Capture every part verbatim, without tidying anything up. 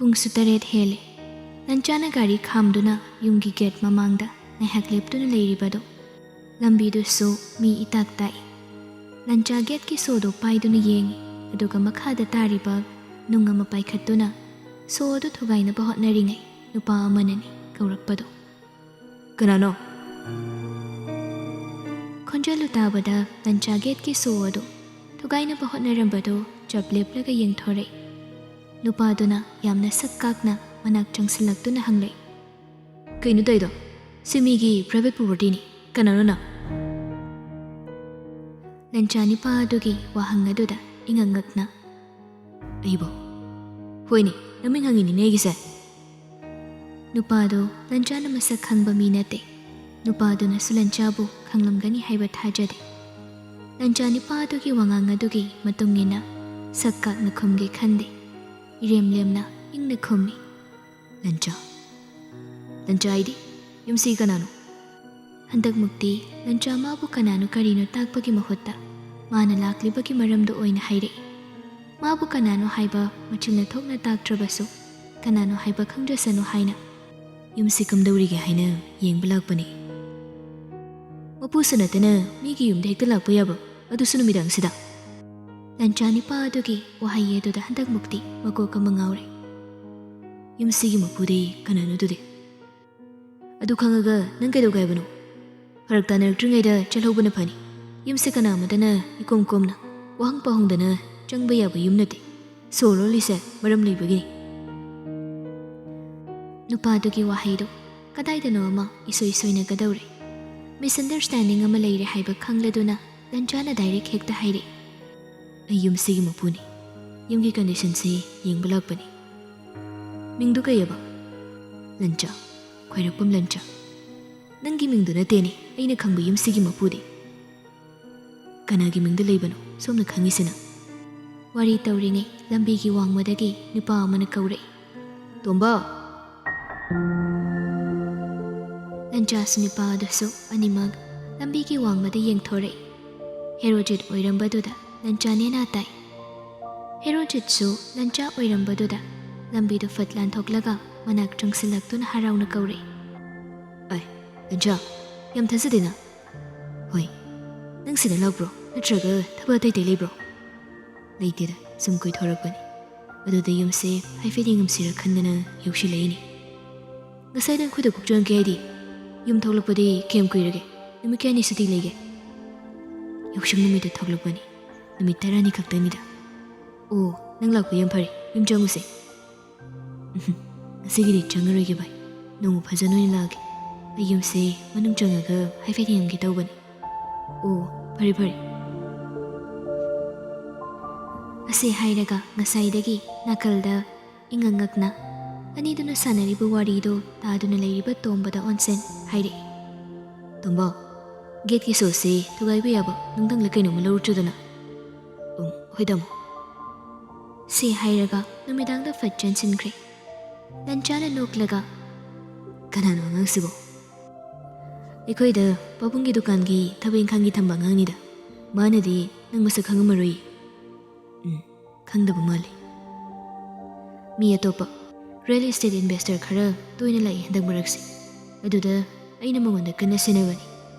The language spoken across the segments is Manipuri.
ꯄꯨꯡꯁꯨ ꯇꯔꯦꯠ ꯍꯦꯜꯂꯦ꯫ ꯂꯟꯆꯥꯅ ꯒꯥꯔꯤ ꯈꯥꯝꯗꯨꯅ ꯌꯨꯝꯒꯤ ꯒꯦꯠ ꯃꯃꯥꯡꯗ ꯉꯥꯏꯍꯥꯛ ꯂꯦꯞꯇꯨꯅ ꯂꯩꯔꯤꯕꯗꯣ꯫ ꯂꯝꯕꯤꯗꯨꯁꯨ ꯃꯤ ꯏꯇꯥꯛ ꯇꯥꯛꯏ꯫ ꯂꯟꯆꯥ ꯒꯦꯠꯀꯤ ꯁꯣꯗꯣ ꯄꯥꯏꯗꯨꯅ ꯌꯦꯡꯉꯤ, ꯑꯗꯨꯒ ꯃꯈꯥꯗ ꯇꯥꯔꯤꯕ ꯅꯨꯡ ꯑꯃ ꯄꯥꯏꯈꯠꯇꯨꯅ ꯁꯣ ꯑꯗꯨ ꯊꯨꯒꯥꯏꯅꯕ ꯍꯣꯠꯅꯔꯤꯉꯩ ꯅꯨꯄꯥ ꯑꯃꯅꯅꯤ ꯀꯧꯔꯛꯄꯗꯣ꯫ "ꯀꯅꯥꯅꯣ?" ꯈꯣꯟꯖꯦꯜꯗꯨ ꯇꯥꯕꯗ ꯂꯟꯆꯥ ꯒꯦꯠꯀꯤ ꯁꯣ ꯑꯗꯨ ꯊꯨꯒꯥꯏꯅꯕ ꯍꯣꯠꯅꯔꯝꯕꯗꯨ ꯆꯞ ꯂꯦꯞꯂꯒ ꯌꯦꯡꯊꯣꯔꯛꯏ꯫ ꯅꯨꯄꯥꯗꯨꯅ ꯌꯥꯝꯅ ꯁꯛ ꯀꯥꯛꯅ ꯃꯅꯥꯛ ꯆꯪꯁꯤꯜꯂꯛꯇꯨꯅ ꯍꯪꯂꯛꯏ, "ꯀꯩꯅꯣ ꯇꯧꯔꯤꯗꯣ? ꯁꯤ ꯃꯤꯒꯤ ꯄ꯭ꯔꯥꯏꯚꯦꯠ ꯄ꯭ꯔꯣꯄꯔꯇꯤꯅꯤ꯫ ꯀꯅꯥꯅꯣ ꯅꯪ?" ꯂꯟꯆꯥ ꯅꯤꯄꯥ ꯑꯗꯨꯒꯤ ꯋꯥꯍꯪ ꯑꯗꯨꯗ ꯏꯉꯛ ꯉꯛꯅ, "ꯑꯩꯕꯣ? ꯍꯣꯏꯅꯦ, ꯅꯃꯤꯡ ꯍꯪꯉꯤꯅꯤꯅꯦ ꯑꯩꯒꯤꯁꯦ?" ꯅꯨꯄꯥꯗꯣ ꯂꯟꯆꯥꯅ ꯃꯁꯛ ꯈꯪꯕ ꯃꯤ ꯅꯠꯇꯦ꯫ ꯅꯨꯄꯥꯗꯨꯅꯁꯨ ꯂꯟꯆꯥꯕꯨ ꯈꯪꯂꯝꯒꯅꯤ ꯍꯥꯏꯕ ꯊꯥꯖꯗꯦ꯫ ꯂꯟꯆꯥ ꯅꯤꯄꯥ ꯑꯗꯨꯒꯤ ꯋꯥꯉꯥꯡ ꯑꯗꯨꯒꯤ ꯃꯇꯨꯡ ꯏꯟꯅ ꯁꯛ ꯀꯥꯛꯅ ꯈꯨꯝꯒꯦ ꯈꯟꯗꯦ꯫ ꯏꯔꯦꯝ ꯂꯦꯝꯅ ꯏꯪꯅ ꯈꯨꯝꯃꯤ, "ꯂꯟꯆꯥ꯫ ꯂꯟꯆꯥ ꯍꯥꯏꯗꯤ ꯌꯨꯝꯁꯤ ꯀꯅꯥꯅꯣ?" ꯍꯟꯗꯛꯃꯨꯛꯇꯤ ꯂꯟꯆꯥ ꯃꯥꯕꯨ ꯀꯅꯥꯅꯣ ꯀꯔꯤꯅꯣ ꯇꯥꯛꯄꯒꯤ ꯃꯍꯨꯠꯇ ꯃꯥꯅ ꯂꯥꯛꯂꯤꯕꯒꯤ ꯃꯔꯝꯗꯨ ꯑꯣꯏꯅ ꯍꯥꯏꯔꯛꯏ꯫ ꯃꯥꯕꯨ ꯀꯅꯥꯅꯣ ꯍꯥꯏꯕ ꯃꯆꯤꯟꯅ ꯊꯣꯛꯅ ꯇꯥꯛꯇ꯭ꯔꯕꯁꯨ, ꯀꯅꯥꯅꯣ ꯍꯥꯏꯕ ꯈꯪꯖꯁꯅꯨ ꯍꯥꯏꯅ, "ꯌꯨꯝꯁꯤ ꯀꯝꯗꯧꯔꯤꯒꯦ ꯍꯥꯏꯅ ꯌꯦꯡꯕ ꯂꯥꯛꯄꯅꯤ꯫ ꯃꯄꯨꯁꯨ ꯅꯠꯇꯅ ꯃꯤꯒꯤ ꯌꯨꯝꯗ ꯍꯦꯛꯇ ꯂꯥꯛꯄ ꯌꯥꯕ, ꯑꯗꯨꯁꯨ ꯅꯨꯃꯤꯗꯥꯡꯁꯤꯗ?" ꯂꯟꯆꯥ ꯅꯤꯄꯥ ꯑꯗꯨꯒꯤ ꯋꯥꯍꯩ ꯑꯗꯨꯗ ꯍꯟꯗꯛꯃꯨꯛꯇꯤ ꯃꯀꯣꯛ ꯑꯃ ꯉꯥꯎꯔꯦ꯫ "ꯌꯨꯝꯁꯤꯒꯤ ꯃꯄꯨꯗꯤ ꯀꯅꯥꯅꯣ ꯑꯗꯨꯗꯤ?" "ꯑꯗꯨ ꯈꯪꯉꯒ ꯅꯪ ꯀꯩꯗꯧꯒꯦ ꯍꯥꯏꯕꯅꯣ? ꯐꯔꯛ ꯇꯥꯅꯔꯛꯇ꯭ꯔꯤꯉꯩꯗ ꯆꯠꯍꯧꯕꯅ ꯐꯅꯤ꯫ ꯌꯨꯝꯁꯤ ꯀꯅꯥ ꯑꯃꯠꯇꯅ ꯏꯀꯣꯝ ꯀꯣꯝꯅ, ꯋꯥꯍꯪ ꯄꯥꯎꯍꯪꯗꯅ ꯆꯪꯕ ꯌꯥꯕ ꯌꯨꯝ ꯅꯠꯇꯦ꯫ ꯁꯣ ꯂꯣꯜꯂꯤꯁꯦ ꯃꯔꯝ ꯂꯩꯕꯒꯤꯅꯤ꯫" ꯅꯨꯄꯥꯗꯨꯒꯤ ꯋꯥꯍꯩꯗꯨ ꯀꯗꯥꯏꯗꯅꯣ ꯑꯃ ꯏꯁꯣꯏ ꯁꯣꯏꯅꯒꯗꯧꯔꯦ꯫ ꯃꯤꯁꯑꯟꯗꯔꯁꯇꯦꯟꯗꯤꯡ ꯑꯃ ꯂꯩꯔꯦ ꯍꯥꯏꯕ ꯈꯪꯂꯗꯨꯅ ꯂꯟꯆꯥꯅ ꯗꯥꯏꯔꯦꯛ ꯍꯦꯛꯇ ꯍꯥꯏꯔꯛꯏ, "ꯑꯩ ꯌꯨꯝꯁꯤꯒꯤ ꯃꯄꯨꯅꯤ꯫ ꯌꯨꯝꯒꯤ ꯀꯟꯗꯤꯁꯟꯁꯤ ꯌꯦꯡꯕ ꯂꯥꯛꯄꯅꯤ꯫ ꯃꯤꯡꯗꯨ ꯀꯩꯑꯕ?" "ꯂꯟꯆꯥ, ꯈ꯭ꯋꯥꯏꯔꯥꯛꯄꯝ ꯂꯟꯆꯥ꯫ ꯅꯪꯒꯤ ꯃꯤꯡꯗꯨ ꯅꯠꯇꯦꯅꯦ ꯑꯩꯅ ꯈꯪꯕ ꯌꯨꯝꯁꯤꯒꯤ ꯃꯄꯨꯗꯤ꯫ ꯀꯅꯥꯒꯤ ꯃꯤꯡꯗ ꯂꯩꯕꯅꯣ ꯁꯣꯝꯅ ꯈꯪꯉꯤꯁꯤꯅ?" ꯋꯥꯔꯤ ꯇꯧꯔꯤꯉꯩ ꯂꯝꯕꯤꯒꯤ ꯋꯥꯡꯃꯗꯒꯤ ꯅꯨꯄꯥ ꯑꯃꯅ ꯀꯧꯔꯛꯏ, "ꯇꯣꯝꯕ!" ꯂꯟꯆꯥꯁꯨ ꯅꯨꯄꯥ ꯑꯗꯨꯁꯨ ꯑꯅꯤꯃꯛ ꯂꯝꯕꯤꯒꯤ ꯋꯥꯡꯃꯗ ꯌꯦꯡꯊꯣꯔꯛꯏ꯫ ꯍꯦꯔꯣꯖꯤꯠ ꯑꯣꯏꯔꯝꯕꯗꯨꯗ ꯂꯟꯆꯥ ꯅꯦꯅꯥ ꯇꯥꯏ꯫ ꯍꯦꯔꯣꯖꯤꯠꯁꯨ ꯂꯟꯆꯥ ꯑꯣꯏꯔꯝꯕꯗꯨꯗ ꯂꯝꯕꯤꯗꯨ ꯐꯠ ꯂꯥꯟꯊꯣꯛꯂꯒ ꯃꯅꯥꯛ ꯆꯪꯁꯤꯜꯂꯛꯇꯨꯅ ꯍꯔꯥꯎꯅ ꯀꯧꯔꯦ꯫ "ꯑꯩ, ꯂꯟꯆꯥ, ꯌꯥꯝ ꯊꯥꯖꯗꯦꯅ꯫ ꯍꯣꯏ, ꯅꯪ ꯁꯤꯗ ꯂꯥꯛꯄ꯭ꯔꯣ? ꯅꯠꯇ꯭ꯔꯒ ꯊꯕꯛ ꯑꯇꯩ ꯑꯇꯩ ꯂꯩꯕ꯭ꯔꯣ?" "ꯂꯩꯇꯦꯗ, ꯁꯨꯝ ꯀꯣꯏꯊꯣꯔꯛꯄꯅꯤ꯫ ꯑꯗꯨꯗ ꯌꯨꯝꯁꯦ ꯍꯥꯏꯐꯦꯠ ꯌꯦꯡꯉꯝꯁꯤꯔ ꯈꯟꯗꯅ ꯌꯧꯁꯤꯜꯂꯛꯏꯅꯤ꯫ ꯉꯁꯥꯏꯗ ꯑꯩꯈꯣꯏꯗ ꯀꯣꯛ ꯆꯪꯉꯛꯀꯦ ꯍꯥꯏꯗꯤ ꯌꯨꯝ ꯊꯣꯛꯂꯛꯄꯗꯤ ꯀꯌꯥꯝ ꯀꯨꯏꯔꯒꯦ? ꯅꯨꯃꯤꯠ ꯀꯌꯥꯅꯤ ꯁꯨꯇꯤ ꯂꯩꯒꯦ?" "ꯌꯥꯎꯁꯪ ꯅꯨꯃꯤꯠꯇ ꯊꯣꯛꯂꯛꯄꯅꯤ꯫ ꯅꯨꯃꯤꯠ ꯇꯔꯥꯅꯤ ꯈꯛꯇꯅꯤꯗ꯫" "ꯑꯣ, ꯅꯪ ꯂꯥꯛꯄ ꯌꯥꯝ ꯐꯔꯦ꯫ ꯌꯨꯝ ꯆꯪꯉꯨꯁꯦ꯫" "ꯎꯝꯍꯨꯝ, ꯉꯁꯤꯒꯤꯗꯤ ꯆꯪꯉꯔꯣꯏꯒꯦ ꯚꯥꯏ꯫ ꯅꯣꯡꯃ ꯐꯖꯅ ꯑꯣꯏꯅ ꯂꯥꯛꯑꯒꯦ꯫ ꯑꯩ ꯌꯨꯝꯁꯦ ꯃꯅꯨꯡ ꯆꯪꯉꯒ ꯍꯥꯏꯐꯦꯠ ꯌꯦꯡꯉꯝꯒꯦ ꯇꯧꯕꯅꯤ꯫" "ꯑꯣ, ꯐꯔꯦ ꯐꯔꯦ꯫" ꯑꯁꯤ ꯍꯥꯏꯔꯒ ꯉꯁꯥꯏꯗꯒꯤ ꯅꯥꯀꯜꯗ ꯏꯉꯛ ꯉꯛꯅ ꯑꯅꯤꯗꯨꯅ ꯁꯥꯟꯅꯔꯤꯕ ꯋꯥꯔꯤꯗꯣ ꯇꯥꯗꯨꯅ ꯂꯩꯔꯤꯕ ꯇꯣꯝꯕꯗ ꯑꯣꯟꯁꯦꯟ ꯍꯥꯏꯔꯛꯏ꯫ "ꯇꯣꯝꯕ, ꯒꯦꯠꯀꯤ ꯁꯣꯁꯦ ꯊꯨꯒꯥꯏꯕ ꯌꯥꯕ ꯅꯨꯡꯗꯪꯂ ꯀꯩꯅꯣꯝꯃ ꯂꯧꯔꯨꯆꯣꯗꯅ꯫" "ꯎꯝ, ꯍꯣꯏ ꯇꯥꯃꯣ꯫" ꯁꯤ ꯍꯥꯏꯔꯒ ꯅꯨꯃꯤꯗꯥꯡꯗ ꯐꯠ ꯆꯦꯟꯁꯤꯟꯈ꯭ꯔꯦ꯫ ꯂꯟꯆꯥꯅ ꯅꯣꯛꯂꯒ, "ꯀꯅꯥꯅꯣ ꯑꯉꯥꯡꯁꯤꯕꯣ?" "ꯑꯩꯈꯣꯏꯗ ꯄꯥꯕꯨꯡꯒꯤ ꯗꯨꯀꯥꯟꯒꯤ ꯊꯕꯛ ꯏꯪꯈꯥꯡꯒꯤ ꯊꯝꯕ ꯑꯉꯥꯡꯅꯤꯗ꯫ ꯃꯥꯅꯗꯤ ꯅꯪ ꯃꯁꯛ ꯈꯪꯉꯝꯃꯔꯣꯏ꯫" "ꯎꯝ, ꯈꯪꯗꯕ ꯃꯥꯜꯂꯤ꯫ ꯃꯤ ꯑꯇꯣꯞꯄ real estate investor ꯈꯔ ꯇꯣꯏꯅ ꯂꯥꯛꯏ ꯍꯟꯗꯛ ꯃꯔꯛꯁꯦ꯫ ꯑꯗꯨꯗ ꯑꯩꯅ ꯃꯉꯣꯟꯗ ꯀꯟꯅ ꯁꯦꯟꯅꯕꯅꯤ꯫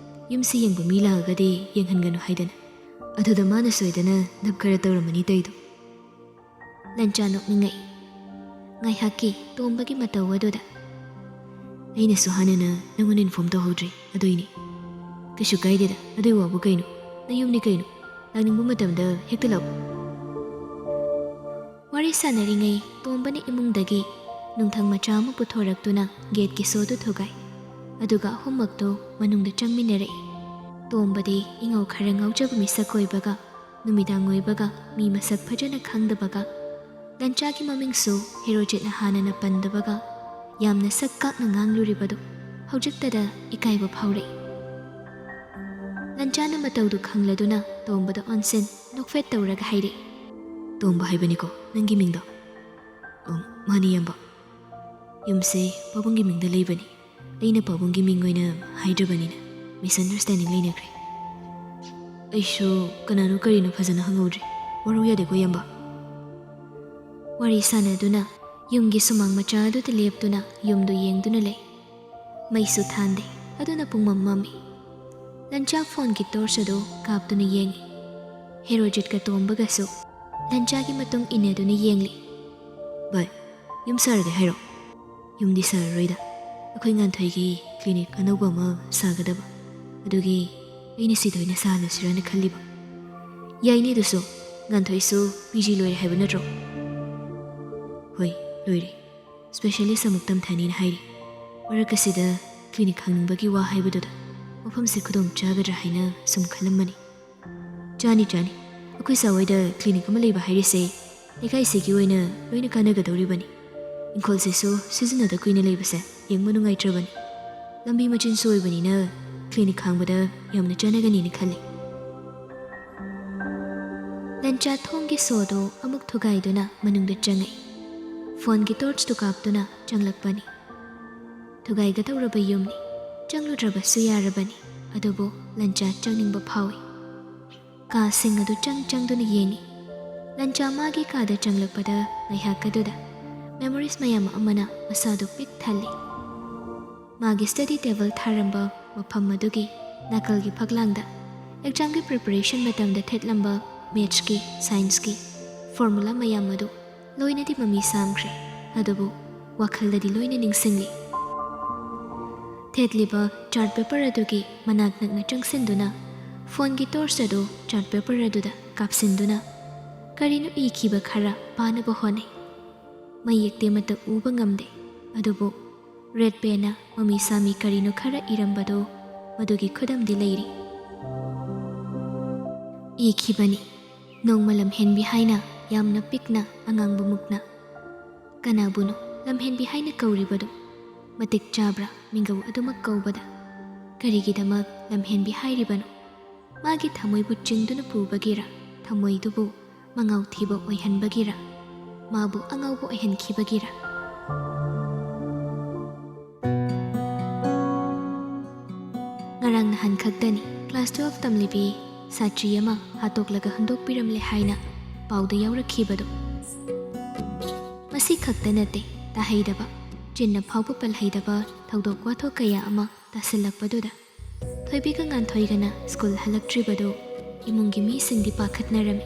ꯌꯨꯝꯁꯤ ꯌꯦꯡꯕ ꯃꯤ ꯂꯥꯛꯑꯒꯗꯤ ꯌꯦꯡꯍꯟꯒꯅꯨ ꯍꯥꯏꯗꯅ꯫ ꯑꯗꯨꯗ ꯃꯥꯅ ꯁꯣꯏꯗꯅ ꯙꯞ ꯈꯔ ꯇꯧꯔꯝꯃꯅꯤ ꯇꯧꯏꯗꯣ꯫" ꯂꯟꯆꯥ ꯅꯣꯛꯅꯤꯡꯉꯛꯏ꯫ ꯉꯥꯏꯍꯥꯛꯀꯤ ꯇꯣꯝꯕꯒꯤ ꯃꯇꯧ ꯑꯗꯨꯗ, "ꯑꯩꯅꯁꯨ ꯍꯥꯟꯅꯅ ꯅꯪꯉꯣꯟꯗ inform ꯇꯧꯍꯧꯗ꯭ꯔꯦ, ꯑꯗꯨꯏꯅꯤ꯫ ꯀꯩꯁꯨ ꯀꯥꯏꯗꯦꯗ, ꯑꯗꯨꯏ ꯋꯥꯕꯨ ꯀꯩꯅꯣ? ꯅꯌꯨꯝꯅꯤ ꯀꯩꯅꯣ, ꯂꯥꯛꯅꯤꯡꯕ ꯃꯇꯝꯗ ꯍꯦꯛꯇ ꯂꯥꯛꯎ꯫" ꯋꯥꯔꯤ ꯁꯥꯟꯅꯔꯤꯉꯩ ꯇꯣꯝꯕꯅ ꯏꯃꯨꯡꯗꯒꯤ ꯅꯨꯡꯊꯪ ꯃꯆꯥ ꯑꯃ ꯄꯨꯊꯣꯔꯛꯇꯨꯅ ꯒꯦꯠꯀꯤ ꯁꯣꯗꯨ ꯊꯨꯒꯥꯏ꯫ ꯑꯗꯨꯒ ꯑꯍꯨꯝꯃꯛꯇꯨ ꯃꯅꯨꯡꯗ ꯆꯪꯃꯤꯟꯅꯔꯛꯏ꯫ ꯇꯣꯝꯕꯗꯤ ꯏꯉꯥꯎ ꯈꯔ ꯉꯥꯎꯖꯕ ꯃꯤꯁꯛ ꯑꯣꯏꯕꯒ ꯅꯨꯃꯤꯗꯥꯡ ꯑꯣꯏꯕꯒ ꯃꯤ ꯃꯁꯛ ꯐꯖꯅ ꯈꯪꯗꯕꯒ ꯂꯟꯆꯥꯒꯤ ꯃꯃꯤꯡꯁꯨ ꯍꯦꯔꯣꯖꯤꯠꯅ ꯍꯥꯟꯅꯅ ꯄꯟꯗꯕꯒ ꯌꯥꯝꯅ ꯁꯛ ꯀꯥꯛꯅ ꯉꯥꯡꯂꯨꯔꯤꯕꯗꯨ ꯍꯧꯖꯤꯛꯇꯗ ꯏꯀꯥꯏꯕ ꯐꯥꯎꯔꯛꯏ꯫ ꯂꯟꯆꯥꯅ ꯃꯇꯧꯗꯨ ꯈꯪꯂꯗꯨꯅ ꯇꯣꯝꯕꯗ ꯑꯣꯟꯁꯤꯟ ꯅꯣꯛꯐꯦꯠ ꯇꯧꯔꯒ ꯍꯥꯏꯔꯛꯏ꯫ "ꯇꯣꯝꯕ ꯍꯥꯏꯕꯅꯤꯀꯣ ꯅꯪꯒꯤ ꯃꯤꯡꯗꯣ?" "ꯑꯣ, ꯃꯥꯅꯤ ꯏꯌꯥꯝꯕ꯫ ꯌꯨꯝꯁꯦ ꯄꯥꯕꯨꯡꯒꯤ ꯃꯤꯡꯗ ꯂꯩꯕꯅꯤ꯫ ꯑꯩꯅ ꯄꯥꯕꯨꯡꯒꯤ ꯃꯤꯡ ꯑꯣꯏꯅ ꯍꯥꯏꯗ꯭ꯔꯕꯅꯤꯅ misunderstanding ꯂꯩꯅꯈ꯭ꯔꯦ꯫" "ꯑꯩꯁꯨ ꯀꯅꯥꯅꯣ ꯀꯔꯤꯅꯣ ꯐꯖꯅ ꯍꯪꯍꯧꯗ꯭ꯔꯦ꯫ ꯋꯥꯔꯧ ꯌꯥꯗꯦꯀꯣ ꯏꯌꯥꯝꯕ꯫" ꯋꯥꯔꯤ ꯁꯥꯟꯅꯗꯨꯅ ꯌꯨꯝꯒꯤ ꯁꯨꯃꯥꯡ ꯃꯆꯥ ꯑꯗꯨꯗ ꯂꯦꯞꯇꯨꯅ ꯌꯨꯝꯗꯨ ꯌꯦꯡꯗꯨꯅ ꯂꯩ꯫ ꯃꯩꯁꯨ ꯊꯥꯟꯗꯦ, ꯑꯗꯨꯅ ꯄꯨꯡꯃꯝ ꯃꯝꯃꯤ꯫ ꯂꯟꯆꯥ ꯐꯣꯟꯒꯤ ꯇꯣꯔꯆ ꯑꯗꯨ ꯀꯥꯞꯇꯨꯅ ꯌꯦꯡꯏ꯫ ꯍꯦꯔꯣꯖꯤꯠꯀ ꯇꯣꯝꯕꯒꯁꯨ ꯂꯟꯆꯥꯒꯤ ꯃꯇꯨꯡ ꯏꯟꯅꯗꯨꯅ ꯌꯦꯡꯂꯤ꯫ "ꯚꯥꯏ, ꯌꯨꯝ ꯁꯥꯔꯒꯦ ꯍꯥꯏꯔꯣ?" "ꯌꯨꯝꯗꯤ ꯁꯥꯔꯔꯣꯏꯗ, ꯑꯩꯈꯣꯏ ꯉꯥꯟꯊꯣꯏꯒꯤ ꯀ꯭ꯂꯤꯅꯤꯛ ꯑꯅꯧꯕ ꯑꯃ ꯁꯥꯒꯗꯕ, ꯑꯗꯨꯒꯤ ꯑꯩꯅ ꯁꯤꯗ ꯑꯣꯏꯅ ꯁꯥꯍꯜꯂꯁꯤꯔꯅ ꯈꯜꯂꯤꯕ꯫ ꯌꯥꯏꯅꯦ ꯑꯗꯨꯁꯨ, ꯉꯥꯟꯊꯣꯏꯁꯨ ꯄꯤ ꯖꯤ ꯂꯣꯏꯔꯦ ꯍꯥꯏꯕ ꯅꯠꯇ꯭ꯔꯣ?" "ꯍꯣꯏ, ꯂꯣꯏꯔꯦ꯫ ꯁ꯭ꯄꯦꯁꯤꯌꯦꯂꯤꯁ ꯑꯃꯨꯛ ꯇꯝꯊꯅꯤꯅ ꯍꯥꯏꯔꯤ꯫ ꯃꯔꯛ ꯑꯁꯤꯗ ꯀ꯭ꯂꯤꯅꯤꯛ ꯍꯥꯡꯅꯤꯡꯕꯒꯤ ꯋꯥ ꯍꯥꯏꯕꯗꯨꯗ ꯃꯐꯝꯁꯦ ꯈꯨꯗꯣꯡ ꯆꯥꯒꯗ꯭ꯔꯥ ꯍꯥꯏꯅ ꯁꯨꯝ ꯈꯜꯂꯝꯕꯅꯤ꯫ ꯆꯥꯅꯤ, ꯆꯥꯅꯤ꯫ ꯑꯩꯈꯣꯏ ꯁꯥꯋꯥꯏꯗ ꯀ꯭ꯂꯤꯅꯤꯛ ꯑꯃ ꯂꯩꯕ ꯍꯥꯏꯔꯤꯁꯦ ꯂꯩꯀꯥꯏꯁꯤꯒꯤ ꯑꯣꯏꯅ ꯂꯣꯏꯅ ꯀꯥꯟꯅꯒꯗꯧꯔꯤꯕꯅꯤ꯫ ꯏꯪꯈꯣꯜꯁꯤꯁꯨ ꯁꯤꯖꯤꯟꯅꯗ ꯀꯨꯏꯅ ꯂꯩꯕꯁꯦ ꯌꯦꯡꯕ ꯅꯨꯡꯉꯥꯏꯇ꯭ꯔꯕꯅꯤ꯫ ꯂꯝꯕꯤ ꯃꯆꯤꯟꯁꯨ ꯑꯣꯏꯕꯅꯤꯅ ꯀ꯭ꯂꯤꯅꯤꯛ ꯍꯥꯡꯕꯗ ꯌꯥꯝꯅ ꯆꯥꯟꯅꯒꯅꯤꯅ ꯈꯜꯂꯤ꯫" ꯂꯟꯆꯥ ꯊꯣꯡꯒꯤ ꯁꯣꯗꯨ ꯑꯃꯨꯛ ꯊꯨꯒꯥꯏꯗꯨꯅ ꯃꯅꯨꯡꯗ ꯆꯪꯉꯛꯏ꯫ ꯐꯣꯟꯒꯤ ꯇꯣꯔꯆꯇꯨ ꯀꯥꯞꯇꯨꯅ ꯆꯪꯂꯛꯄꯅꯤ꯫ ꯊꯨꯒꯥꯏꯒꯗꯧꯔꯕ ꯌꯨꯝꯅꯤ, ꯆꯪꯂꯨꯗ꯭ꯔꯕꯁꯨ ꯌꯥꯔꯕꯅꯤ, ꯑꯗꯨꯕꯨ ꯂꯟꯆꯥ ꯆꯪꯅꯤꯡꯕ ꯐꯥꯎꯏ꯫ ꯀꯥꯁꯤꯡ ꯑꯗꯨ ꯆꯪ ꯆꯪꯗꯨꯅ ꯌꯦꯡꯏ꯫ ꯂꯟꯆꯥ ꯃꯥꯒꯤ ꯀꯥꯗ ꯆꯪꯂꯛꯄꯗ ꯉꯥꯏꯍꯥꯛ ꯑꯗꯨꯗ ꯃꯦꯃꯣꯔꯤꯁ ꯃꯌꯥꯝ ꯑꯃꯅ ꯃꯁꯥꯗꯨ ꯄꯤꯛ ꯊꯜꯂꯤ꯫ ꯃꯥꯒꯤ ꯁ꯭ꯇꯗꯤ ꯇꯦꯕꯜ ꯊꯥꯔꯝꯕ ꯃꯐꯝ ꯑꯗꯨꯒꯤ ꯅꯥꯀꯜꯒꯤ ꯐꯛꯂꯥꯡꯗ ꯑꯦꯛꯖꯥꯝꯒꯤ ꯄ꯭ꯔꯤꯄꯦꯔꯦꯁꯟ ꯃꯇꯝꯗ ꯊꯦꯠꯂꯝꯕ ꯃꯦꯠꯁꯀꯤ, ꯁꯥꯏꯟꯁꯀꯤ ꯐꯣꯔꯃꯨꯂꯥ ꯃꯌꯥꯝ ꯑꯗꯨ ꯂꯣꯏꯅꯗꯤ ꯃꯃꯤ ꯁꯥꯝꯈ꯭ꯔꯦ, ꯑꯗꯨꯕꯨ ꯋꯥꯈꯜꯗꯗꯤ ꯂꯣꯏꯅ ꯅꯤꯡꯁꯤꯡꯂꯤ꯫ ꯊꯦꯠꯂꯤꯕ ꯆꯥꯔꯠ ꯄꯦꯄꯔ ꯑꯗꯨꯒꯤ ꯃꯅꯥꯛ ꯅꯛꯅ ꯆꯪꯁꯤꯟꯗꯨꯅ ꯐꯣꯟꯒꯤ ꯇꯣꯔꯆ ꯑꯗꯨ ꯆꯥꯔꯠ ꯄꯦꯄꯔ ꯑꯗꯨꯗ ꯀꯥꯞꯁꯤꯟꯗꯨꯅ ꯀꯔꯤꯅꯣ ꯏꯈꯤꯕ ꯈꯔ ꯄꯥꯅꯕ ꯍꯣꯠꯅꯩ꯫ ꯃꯌꯦꯛꯇꯤ ꯑꯃꯠꯇ ꯎꯕ ꯉꯝꯗꯦ, ꯑꯗꯨꯕꯨ ꯔꯦꯗ ꯄꯦꯟꯅ ꯃꯃꯤ ꯁꯥꯃꯤ ꯀꯔꯤꯅꯣ ꯈꯔ ꯏꯔꯝꯕꯗꯨ ꯃꯗꯨꯒꯤ ꯈꯨꯗꯝꯗꯤ ꯂꯩꯔꯤ꯫ ꯏꯈꯤꯕꯅꯤ, "ꯅꯣꯡꯃ ꯂꯝꯍꯦꯟꯕꯤ ꯍꯥꯏꯅ ꯌꯥꯝꯅ ꯄꯤꯛꯅ ꯑꯉꯥꯡꯕ ꯃꯨꯛꯅ"꯫ ꯀꯅꯥꯕꯨꯅꯣ ꯂꯝꯍꯦꯟꯕꯤ ꯍꯥꯏꯅ ꯀꯧꯔꯤꯕꯗꯨ? ꯃꯇꯤꯛ ꯆꯥꯕ꯭ꯔꯥ ꯃꯤꯡꯒꯧ ꯑꯗꯨꯃꯛ ꯀꯧꯕꯗ? ꯀꯔꯤꯒꯤꯗꯃꯛ ꯂꯝꯍꯦꯟꯕꯤ ꯍꯥꯏꯔꯤꯕꯅꯣ? ꯃꯥꯒꯤ ꯊꯃꯣꯏꯕꯨ ꯆꯤꯡꯗꯨꯅ ꯄꯨꯕꯒꯤꯔ? ꯊꯃꯣꯏꯗꯨꯕꯨ ꯃꯉꯥꯎ ꯊꯤꯕ ꯑꯣꯏꯍꯟꯕꯒꯤꯔ? ꯃꯥꯕꯨ ꯑꯉꯥꯎꯕ ꯑꯣꯏꯍꯟꯈꯤꯕꯒꯤꯔ? ꯉꯔꯥꯡ ꯅꯍꯥꯟ ꯈꯛꯇꯅꯤ ꯀ꯭ꯂꯥꯁ ꯇꯨꯋꯦꯜꯐ ꯇꯝꯂꯤꯕꯤ ꯁꯥꯇ꯭ꯔꯤ ꯑꯃ ꯍꯥꯠꯇꯣꯛꯂꯒ ꯍꯨꯟꯗꯣꯛꯄꯤꯔꯝꯂꯦ ꯍꯥꯏꯅ ꯄꯥꯎꯗ ꯌꯥꯎꯔꯛꯈꯤꯕꯗꯨ꯫ ꯃꯁꯤ ꯈꯛꯇ ꯅꯠꯇꯦ, ꯇꯥꯍꯩꯗꯕ, ꯆꯤꯟꯅ ꯐꯥꯎꯕ ꯄꯜꯍꯩꯗꯕ ꯊꯧꯗꯣꯛ ꯋꯥꯊꯣꯛ ꯀꯌꯥ ꯑꯃ ꯇꯥꯁꯤꯜꯂꯛꯄꯗꯨꯗ ꯊꯣꯏꯕꯤꯒ ꯉꯥꯟꯊꯣꯏꯒꯅ ꯁ꯭ꯀꯨꯜ ꯍꯜꯂꯛꯇ꯭ꯔꯤꯕꯗꯨ ꯏꯃꯨꯡꯒꯤ ꯃꯤꯁꯤꯡꯗꯤ ꯄꯥꯈꯠꯅꯔꯝꯃꯤ꯫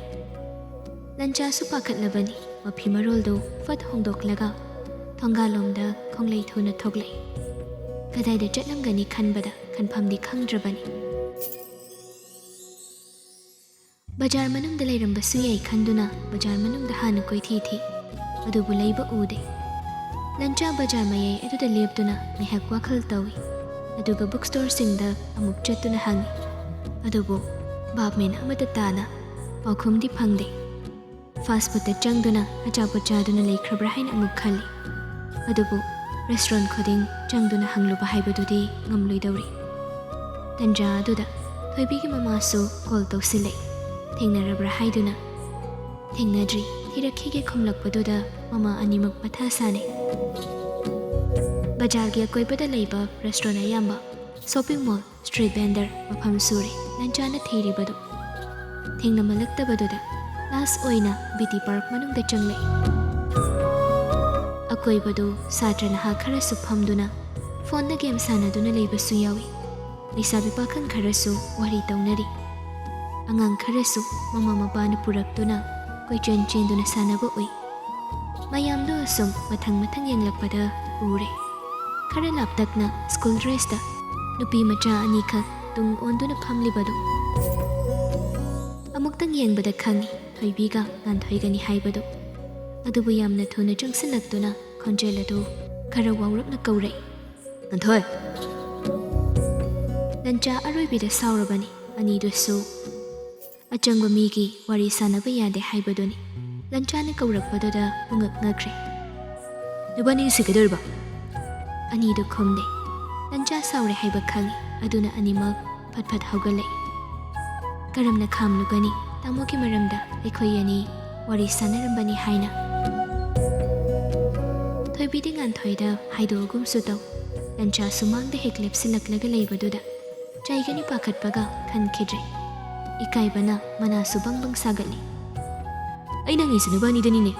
ꯂꯟꯆꯥꯁꯨ ꯄꯥꯈꯠꯂꯕꯅꯤ꯫ ꯃꯐꯤ ꯃꯔꯣꯜꯗꯨ ꯐꯠ ꯍꯣꯡꯗꯣꯛꯂꯒ ꯊꯣꯡꯒꯥꯜꯂꯣꯝꯗ ꯈꯣꯡꯂꯩ ꯊꯨꯅ ꯊꯣꯛꯂꯛꯏ꯫ ꯀꯗꯥꯏꯗ ꯆꯠꯂꯝꯒꯅꯤ ꯈꯟꯕꯗ ꯈꯟꯐꯝꯗꯤ ꯈꯪꯗ꯭ꯔꯕꯅꯤ꯫ ꯕꯖꯥꯔ ꯃꯅꯨꯡꯗ ꯂꯩꯔꯝꯕꯁꯨ ꯌꯥꯏ ꯈꯟꯗꯨꯅ ꯕꯖꯥꯔ ꯃꯅꯨꯡꯗ ꯍꯥꯟꯅ ꯀꯣꯏꯊꯤ ꯊꯤ, ꯑꯗꯨꯕꯨ ꯂꯩꯕ ꯎꯗꯦ꯫ ꯂꯟꯆꯥ ꯕꯖꯥꯔ ꯃꯌꯥꯏ ꯑꯗꯨꯗ ꯂꯦꯞꯇꯨꯅ ꯉꯥꯏꯍꯥꯛ ꯋꯥꯈꯜ ꯇꯧꯏ, ꯑꯗꯨꯒ book storeꯁꯤꯡꯗ ꯑꯃꯨꯛ ꯆꯠꯇꯨꯅ ꯍꯪꯏ, ꯑꯗꯨꯕꯨ ꯚꯥꯞ ꯃꯦꯟ ꯑꯃꯠꯇ ꯇꯥꯅ ꯄꯥꯎꯈꯨꯝꯗꯤ ꯐꯪꯗꯦ꯫ Fast foodꯇ ꯆꯪꯗꯨꯅ ꯑꯆꯥꯄꯣꯠ ꯆꯥꯗꯨꯅ ꯂꯩꯈ꯭ꯔꯕ꯭ꯔꯥ ꯍꯥꯏꯅ ꯑꯃꯨꯛ ꯈꯜꯂꯤ, ꯑꯗꯨꯕꯨ restaurant ꯈꯨꯗꯤꯡ ꯆꯪꯗꯨꯅ ꯍꯪꯂꯨꯕ ꯍꯥꯏꯕꯗꯨꯗꯤ ꯉꯝꯂꯣꯏꯗꯧꯔꯤ꯫ ꯇꯟꯖꯥ ꯑꯗꯨꯗ ꯊꯣꯏꯕꯤꯒꯤ ꯃꯃꯥꯁꯨ call ꯇꯧꯁꯤꯜꯂꯛꯏ꯫ ꯊꯦꯡꯅꯔꯕ꯭ꯔꯥ ꯍꯥꯏꯗꯨꯅ, "ꯊꯦꯡꯅꯗ꯭ꯔꯤ, ꯊꯤꯔꯛꯈꯤꯒꯦ" ꯈꯨꯝꯂꯛꯄꯗꯨꯗ ꯃꯃꯥ ꯑꯅꯤꯃꯛ ꯃꯊꯥ ꯁꯥꯅꯩ꯫ ꯕꯖꯥꯔꯒꯤ ꯑꯀꯣꯏꯕꯗ ꯂꯩꯕ restaurant ꯑꯌꯥꯝꯕ, shopping mall, street vendor ꯃꯐꯝ ꯁꯨꯔꯦ ꯂꯟꯆꯥꯅ ꯊꯤꯔꯤꯕꯗꯨ꯫ ꯊꯦꯡꯅꯃꯜꯂꯛꯇꯕꯗꯨꯗ last ꯑꯣꯏꯅ B T park ꯃꯅꯨꯡꯗ ꯆꯪꯂꯛꯏ꯫ ꯑꯀꯣꯏꯕꯗꯨ ꯁꯥꯇ꯭ꯔ ꯅꯍꯥ ꯈꯔꯁꯨ ꯐꯝꯗꯨꯅ phoneꯗ game ꯁꯥꯟꯅꯗꯨꯅ ꯂꯩꯕꯁꯨ ꯌꯥꯎꯏ꯫ ꯂꯩꯁꯥꯕꯤ ꯄꯥꯈꯪ ꯈꯔꯁꯨ ꯋꯥꯔꯤ ꯇꯧꯅꯔꯤ꯫ ꯑꯉꯥꯡ ꯈꯔꯁꯨ ꯃꯃꯥ ꯃꯄꯥꯅ ꯄꯨꯔꯛꯇꯨꯅ ꯀꯣꯏꯆꯦꯟ ꯆꯦꯟꯗꯨꯅ ꯁꯥꯟꯅꯕ ꯎꯏ꯫ ꯃꯌꯥꯝꯗꯨ ꯑꯁꯨꯝ ꯃꯊꯪ ꯃꯊꯪ ꯌꯦꯡꯂꯛꯄꯗ ꯎꯔꯦ, ꯈꯔ ꯂꯥꯞꯇꯛꯅ school dressꯇ ꯅꯨꯄꯤ ꯃꯆꯥ ꯑꯅꯤꯈꯛ ꯇꯨꯡ ꯑꯣꯟꯗꯨꯅ ꯐꯝꯂꯤꯕꯗꯨ꯫ ꯑꯃꯨꯛꯇꯪ ꯌꯦꯡꯕꯗ ꯈꯪꯏ ꯊꯣꯏꯕꯤꯒ ꯉꯥꯟꯊꯣꯏꯒꯅꯤ ꯍꯥꯏꯕꯗꯨ꯫ ꯑꯗꯨꯕꯨ ꯌꯥꯝꯅ ꯊꯨꯅ ꯆꯪꯁꯤꯜꯂꯛꯇꯨꯅ ꯈꯣꯟꯖꯦꯜ ꯑꯗꯨ ꯈꯔ ꯋꯥꯎꯔꯞꯅ ꯀꯧꯔꯛꯏ, "ꯉꯥꯟꯊꯣꯏ!" ꯂꯟꯆꯥ ꯑꯔꯣꯏꯕꯤꯗ ꯁꯥꯎꯔꯕꯅꯤ꯫ ꯑꯅꯤꯗꯨꯁꯨ ꯑꯆꯪꯕ ꯃꯤꯒꯤ ꯋꯥꯔꯤ ꯁꯥꯟꯅꯕ ꯌꯥꯗꯦ ꯍꯥꯏꯕꯗꯨꯅꯤ꯫ ꯂꯟꯆꯥꯅ ꯀꯧꯔꯛꯄꯗꯨꯗ ꯄꯨꯡꯉꯛ ꯉꯛꯈ꯭ꯔꯦ꯫ "ꯅꯕꯥꯅꯤ ꯁꯤ ꯀꯩꯗꯧꯔꯤꯕ?" ꯑꯅꯤꯗꯨ ꯈꯨꯝꯗꯦ꯫ ꯂꯟꯆꯥ ꯁꯥꯎꯔꯦ ꯍꯥꯏꯕ ꯈꯪꯏ, ꯑꯗꯨꯅ ꯑꯅꯤꯃꯛ ꯐꯠ ꯐꯠ ꯍꯧꯒꯠꯂꯛꯏ꯫ "ꯀꯔꯝꯅ ꯈꯥꯝꯂꯨꯒꯅꯤ ꯇꯥꯃꯣꯒꯤ ꯃꯔꯝꯗ ꯑꯩꯈꯣꯏ ꯑꯅꯤ ꯋꯥꯔꯤ ꯁꯥꯟꯅꯔꯝꯕꯅꯤ ꯍꯥꯏꯅ?" ꯊꯣꯏꯕꯤꯗꯤ ꯉꯥꯟꯊꯣꯏꯗ ꯍꯥꯏꯗꯣꯛꯑꯒꯨꯝꯁꯨ ꯇꯧ, ꯂꯟꯆꯥ ꯁꯨꯃꯥꯡꯗ ꯍꯦꯛ ꯂꯦꯞꯁꯤꯜꯂꯛꯂꯒ ꯂꯩꯕꯗꯨꯗ ꯆꯩꯒꯅꯤ ꯄꯥꯈꯠꯄꯒ ꯈꯟꯈꯤꯗ꯭ꯔꯦ꯫ ꯏꯀꯥꯏꯕꯅ ꯃꯅꯥꯁꯨ ꯕꯪ ꯕꯪ ꯁꯥꯒꯠꯂꯤ꯫ "ꯑꯩꯅ ꯍꯪꯉꯤꯁꯤ ꯅꯕꯥꯅꯤꯗꯅꯤꯅꯦ꯫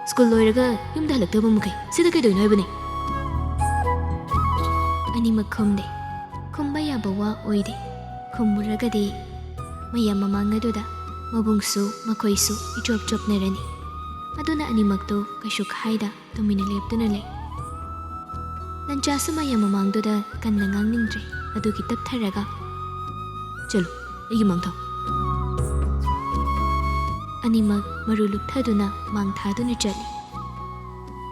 ꯁ꯭ꯀꯨꯜ ꯂꯣꯏꯔꯒ ꯌꯨꯝꯗ ꯍꯜꯂꯛꯇꯕ ꯃꯈꯩ ꯁꯤꯗ ꯀꯩꯗꯧꯔꯤꯅꯣ ꯍꯥꯏꯕꯅꯦ? ꯑꯅꯤꯃꯛ ꯈꯨꯝꯗꯦ꯫ ꯈꯨꯝꯕ ꯌꯥꯕ ꯋꯥ ꯑꯣꯏꯗꯦ꯫ ꯈꯨꯝꯃꯨꯔꯒꯗꯤ ꯃꯌꯥꯝ ꯃꯃꯥꯡ ꯑꯗꯨꯗ ꯃꯕꯨꯡꯁꯨ ꯃꯈꯣꯏꯁꯨ ꯏꯆꯣꯞ ꯆꯣꯞꯅꯔꯅꯤ꯫ ꯑꯗꯨꯅ ꯑꯅꯤꯃꯛꯇꯨ ꯀꯩꯁꯨ ꯈꯥꯏꯗ ꯇꯨꯃꯤꯟꯅ ꯂꯦꯞꯇꯨꯅ ꯂꯩ꯫ ꯂꯟꯆꯥꯁꯨ ꯃꯌꯥꯝ ꯃꯃꯥꯡꯗꯨꯗ ꯀꯟꯅ ꯉꯥꯡꯅꯤꯡꯗ꯭ꯔꯦ꯫ ꯑꯗꯨꯒꯤ ꯇꯞꯊꯔꯒ, "ꯆꯠꯂꯨ, ꯑꯩꯒꯤ ꯃꯥꯡ ꯊꯥꯎ꯫" ꯑꯅꯤꯃꯛ ꯃꯔꯨ ꯂꯨꯞꯊꯗꯨꯅ ꯃꯥꯡ ꯊꯥꯗꯨꯅ ꯆꯠꯂꯤ꯫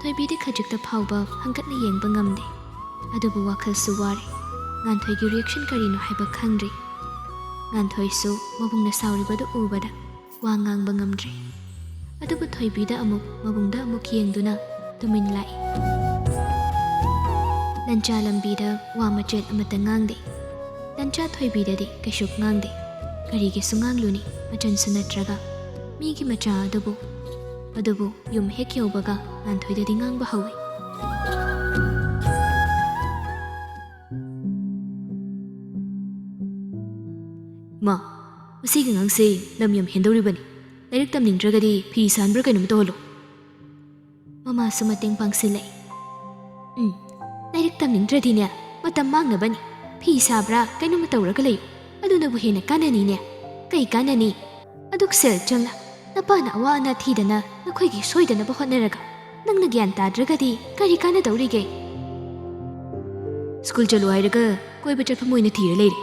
ꯊꯣꯏꯕꯤꯗꯤ ꯈꯖꯤꯛꯇ ꯐꯥꯎꯕ ꯍꯪꯒꯠꯅ ꯌꯦꯡꯕ ꯉꯝꯗꯦ꯫ ꯑꯗꯨꯕꯨ ꯋꯥꯈꯜꯁꯨ ꯋꯥꯔꯦ꯫ ꯉꯥꯟꯊꯣꯏꯒꯤ reaction ꯀꯔꯤꯅꯣ ꯍꯥꯏꯕ ꯈꯪꯗ꯭ꯔꯤ꯫ ꯉꯥꯟꯊꯣꯏꯁꯨ ꯃꯕꯨꯡꯅ ꯁꯥꯎꯔꯤꯕꯗꯨ ꯎꯕꯗ ꯋꯥ ꯉꯥꯡꯕ ꯉꯝꯗ꯭ꯔꯦ꯫ ꯑꯗꯨꯕꯨ ꯊꯣꯏꯕꯤꯗ ꯑꯃꯨꯛ, ꯃꯕꯨꯡꯗ ꯑꯃꯨꯛ ꯌꯦꯡꯗꯨꯅ ꯇꯨꯃꯤꯟ ꯂꯥꯛꯏ꯫ ꯂꯟꯆꯥ ꯂꯝꯕꯤꯗ ꯋꯥ ꯃꯆꯦꯠ ꯑꯃꯠꯇ ꯉꯥꯡꯗꯦ꯫ ꯂꯟꯆꯥ ꯊꯣꯏꯕꯤꯗꯗꯤ ꯀꯩꯁꯨ ꯉꯥꯡꯗꯦ꯫ ꯀꯔꯤꯒꯤꯁꯨ ꯉꯥꯡꯂꯨꯅꯤ, ꯃꯆꯟꯁꯨ ꯅꯠꯇ꯭ꯔꯒ꯫ ꯃꯤꯒꯤ ꯃꯆꯥ ꯑꯗꯨꯕꯨ꯫ ꯑꯗꯨꯕꯨ ꯌꯨꯝ ꯍꯦꯛ ꯌꯧꯕꯒ ꯉꯥꯟꯊꯣꯏꯗꯗꯤ ꯉꯥꯡꯕ ꯍꯧꯏ꯫ "ꯃꯥ, ꯃꯁꯤꯒꯤ ꯑꯉꯥꯡꯁꯦ ꯂꯝ ꯌꯥꯝ ꯍꯦꯟꯗꯧꯔꯤꯕꯅꯤ꯫ ꯂꯥꯏꯔꯤꯛ ꯇꯝꯅꯤꯡꯗ꯭ꯔꯒꯗꯤ ꯐꯤ ꯁꯥꯍꯟꯕ꯭ꯔꯥ ꯀꯩꯅꯣꯝ ꯇꯧꯍꯜꯂꯨ꯫" ꯃꯃꯥꯁꯨ ꯃꯇꯦꯡ ꯄꯥꯡꯁꯤꯜꯂꯛꯏ꯫ "ꯎꯝ, ꯂꯥꯏꯔꯤꯛ ꯇꯝꯅꯤꯡꯗ꯭ꯔꯗꯤꯅꯦ, ꯃꯇꯝ ꯃꯥꯡꯅꯕꯅꯤ꯫ ꯐꯤ ꯁꯥꯕ꯭ꯔꯥ ꯀꯩꯅꯣꯝꯃ ꯇꯧꯔꯒ ꯂꯩꯌꯨ꯫ ꯑꯗꯨꯅꯕꯨ ꯍꯦꯟꯅ ꯀꯥꯟꯅꯅꯤꯅꯦ꯫" "ꯀꯩ ꯀꯥꯟꯅꯅꯤ? ꯑꯗꯨꯛ ꯁꯦꯜ ꯆꯪꯅ ꯅꯄꯥꯅ ꯑꯋꯥ ꯑꯅꯥ ꯊꯤꯗꯅ ꯅꯈꯣꯏꯒꯤ ꯁꯣꯏꯗꯅꯕ ꯍꯣꯠꯅꯔꯒ ꯅꯪꯅ ꯒ꯭ꯌꯥꯟ ꯇꯥꯗ꯭ꯔꯒꯗꯤ ꯀꯔꯤ ꯀꯥꯟꯅꯗꯧꯔꯤꯒꯦ? ꯁ꯭ꯀꯨꯜ ꯆꯠꯂꯨ ꯍꯥꯏꯔꯒ ꯀꯣꯏꯕ ꯆꯠꯐꯝ ꯑꯣꯏꯅ ꯊꯤꯔ ꯂꯩꯔꯦ꯫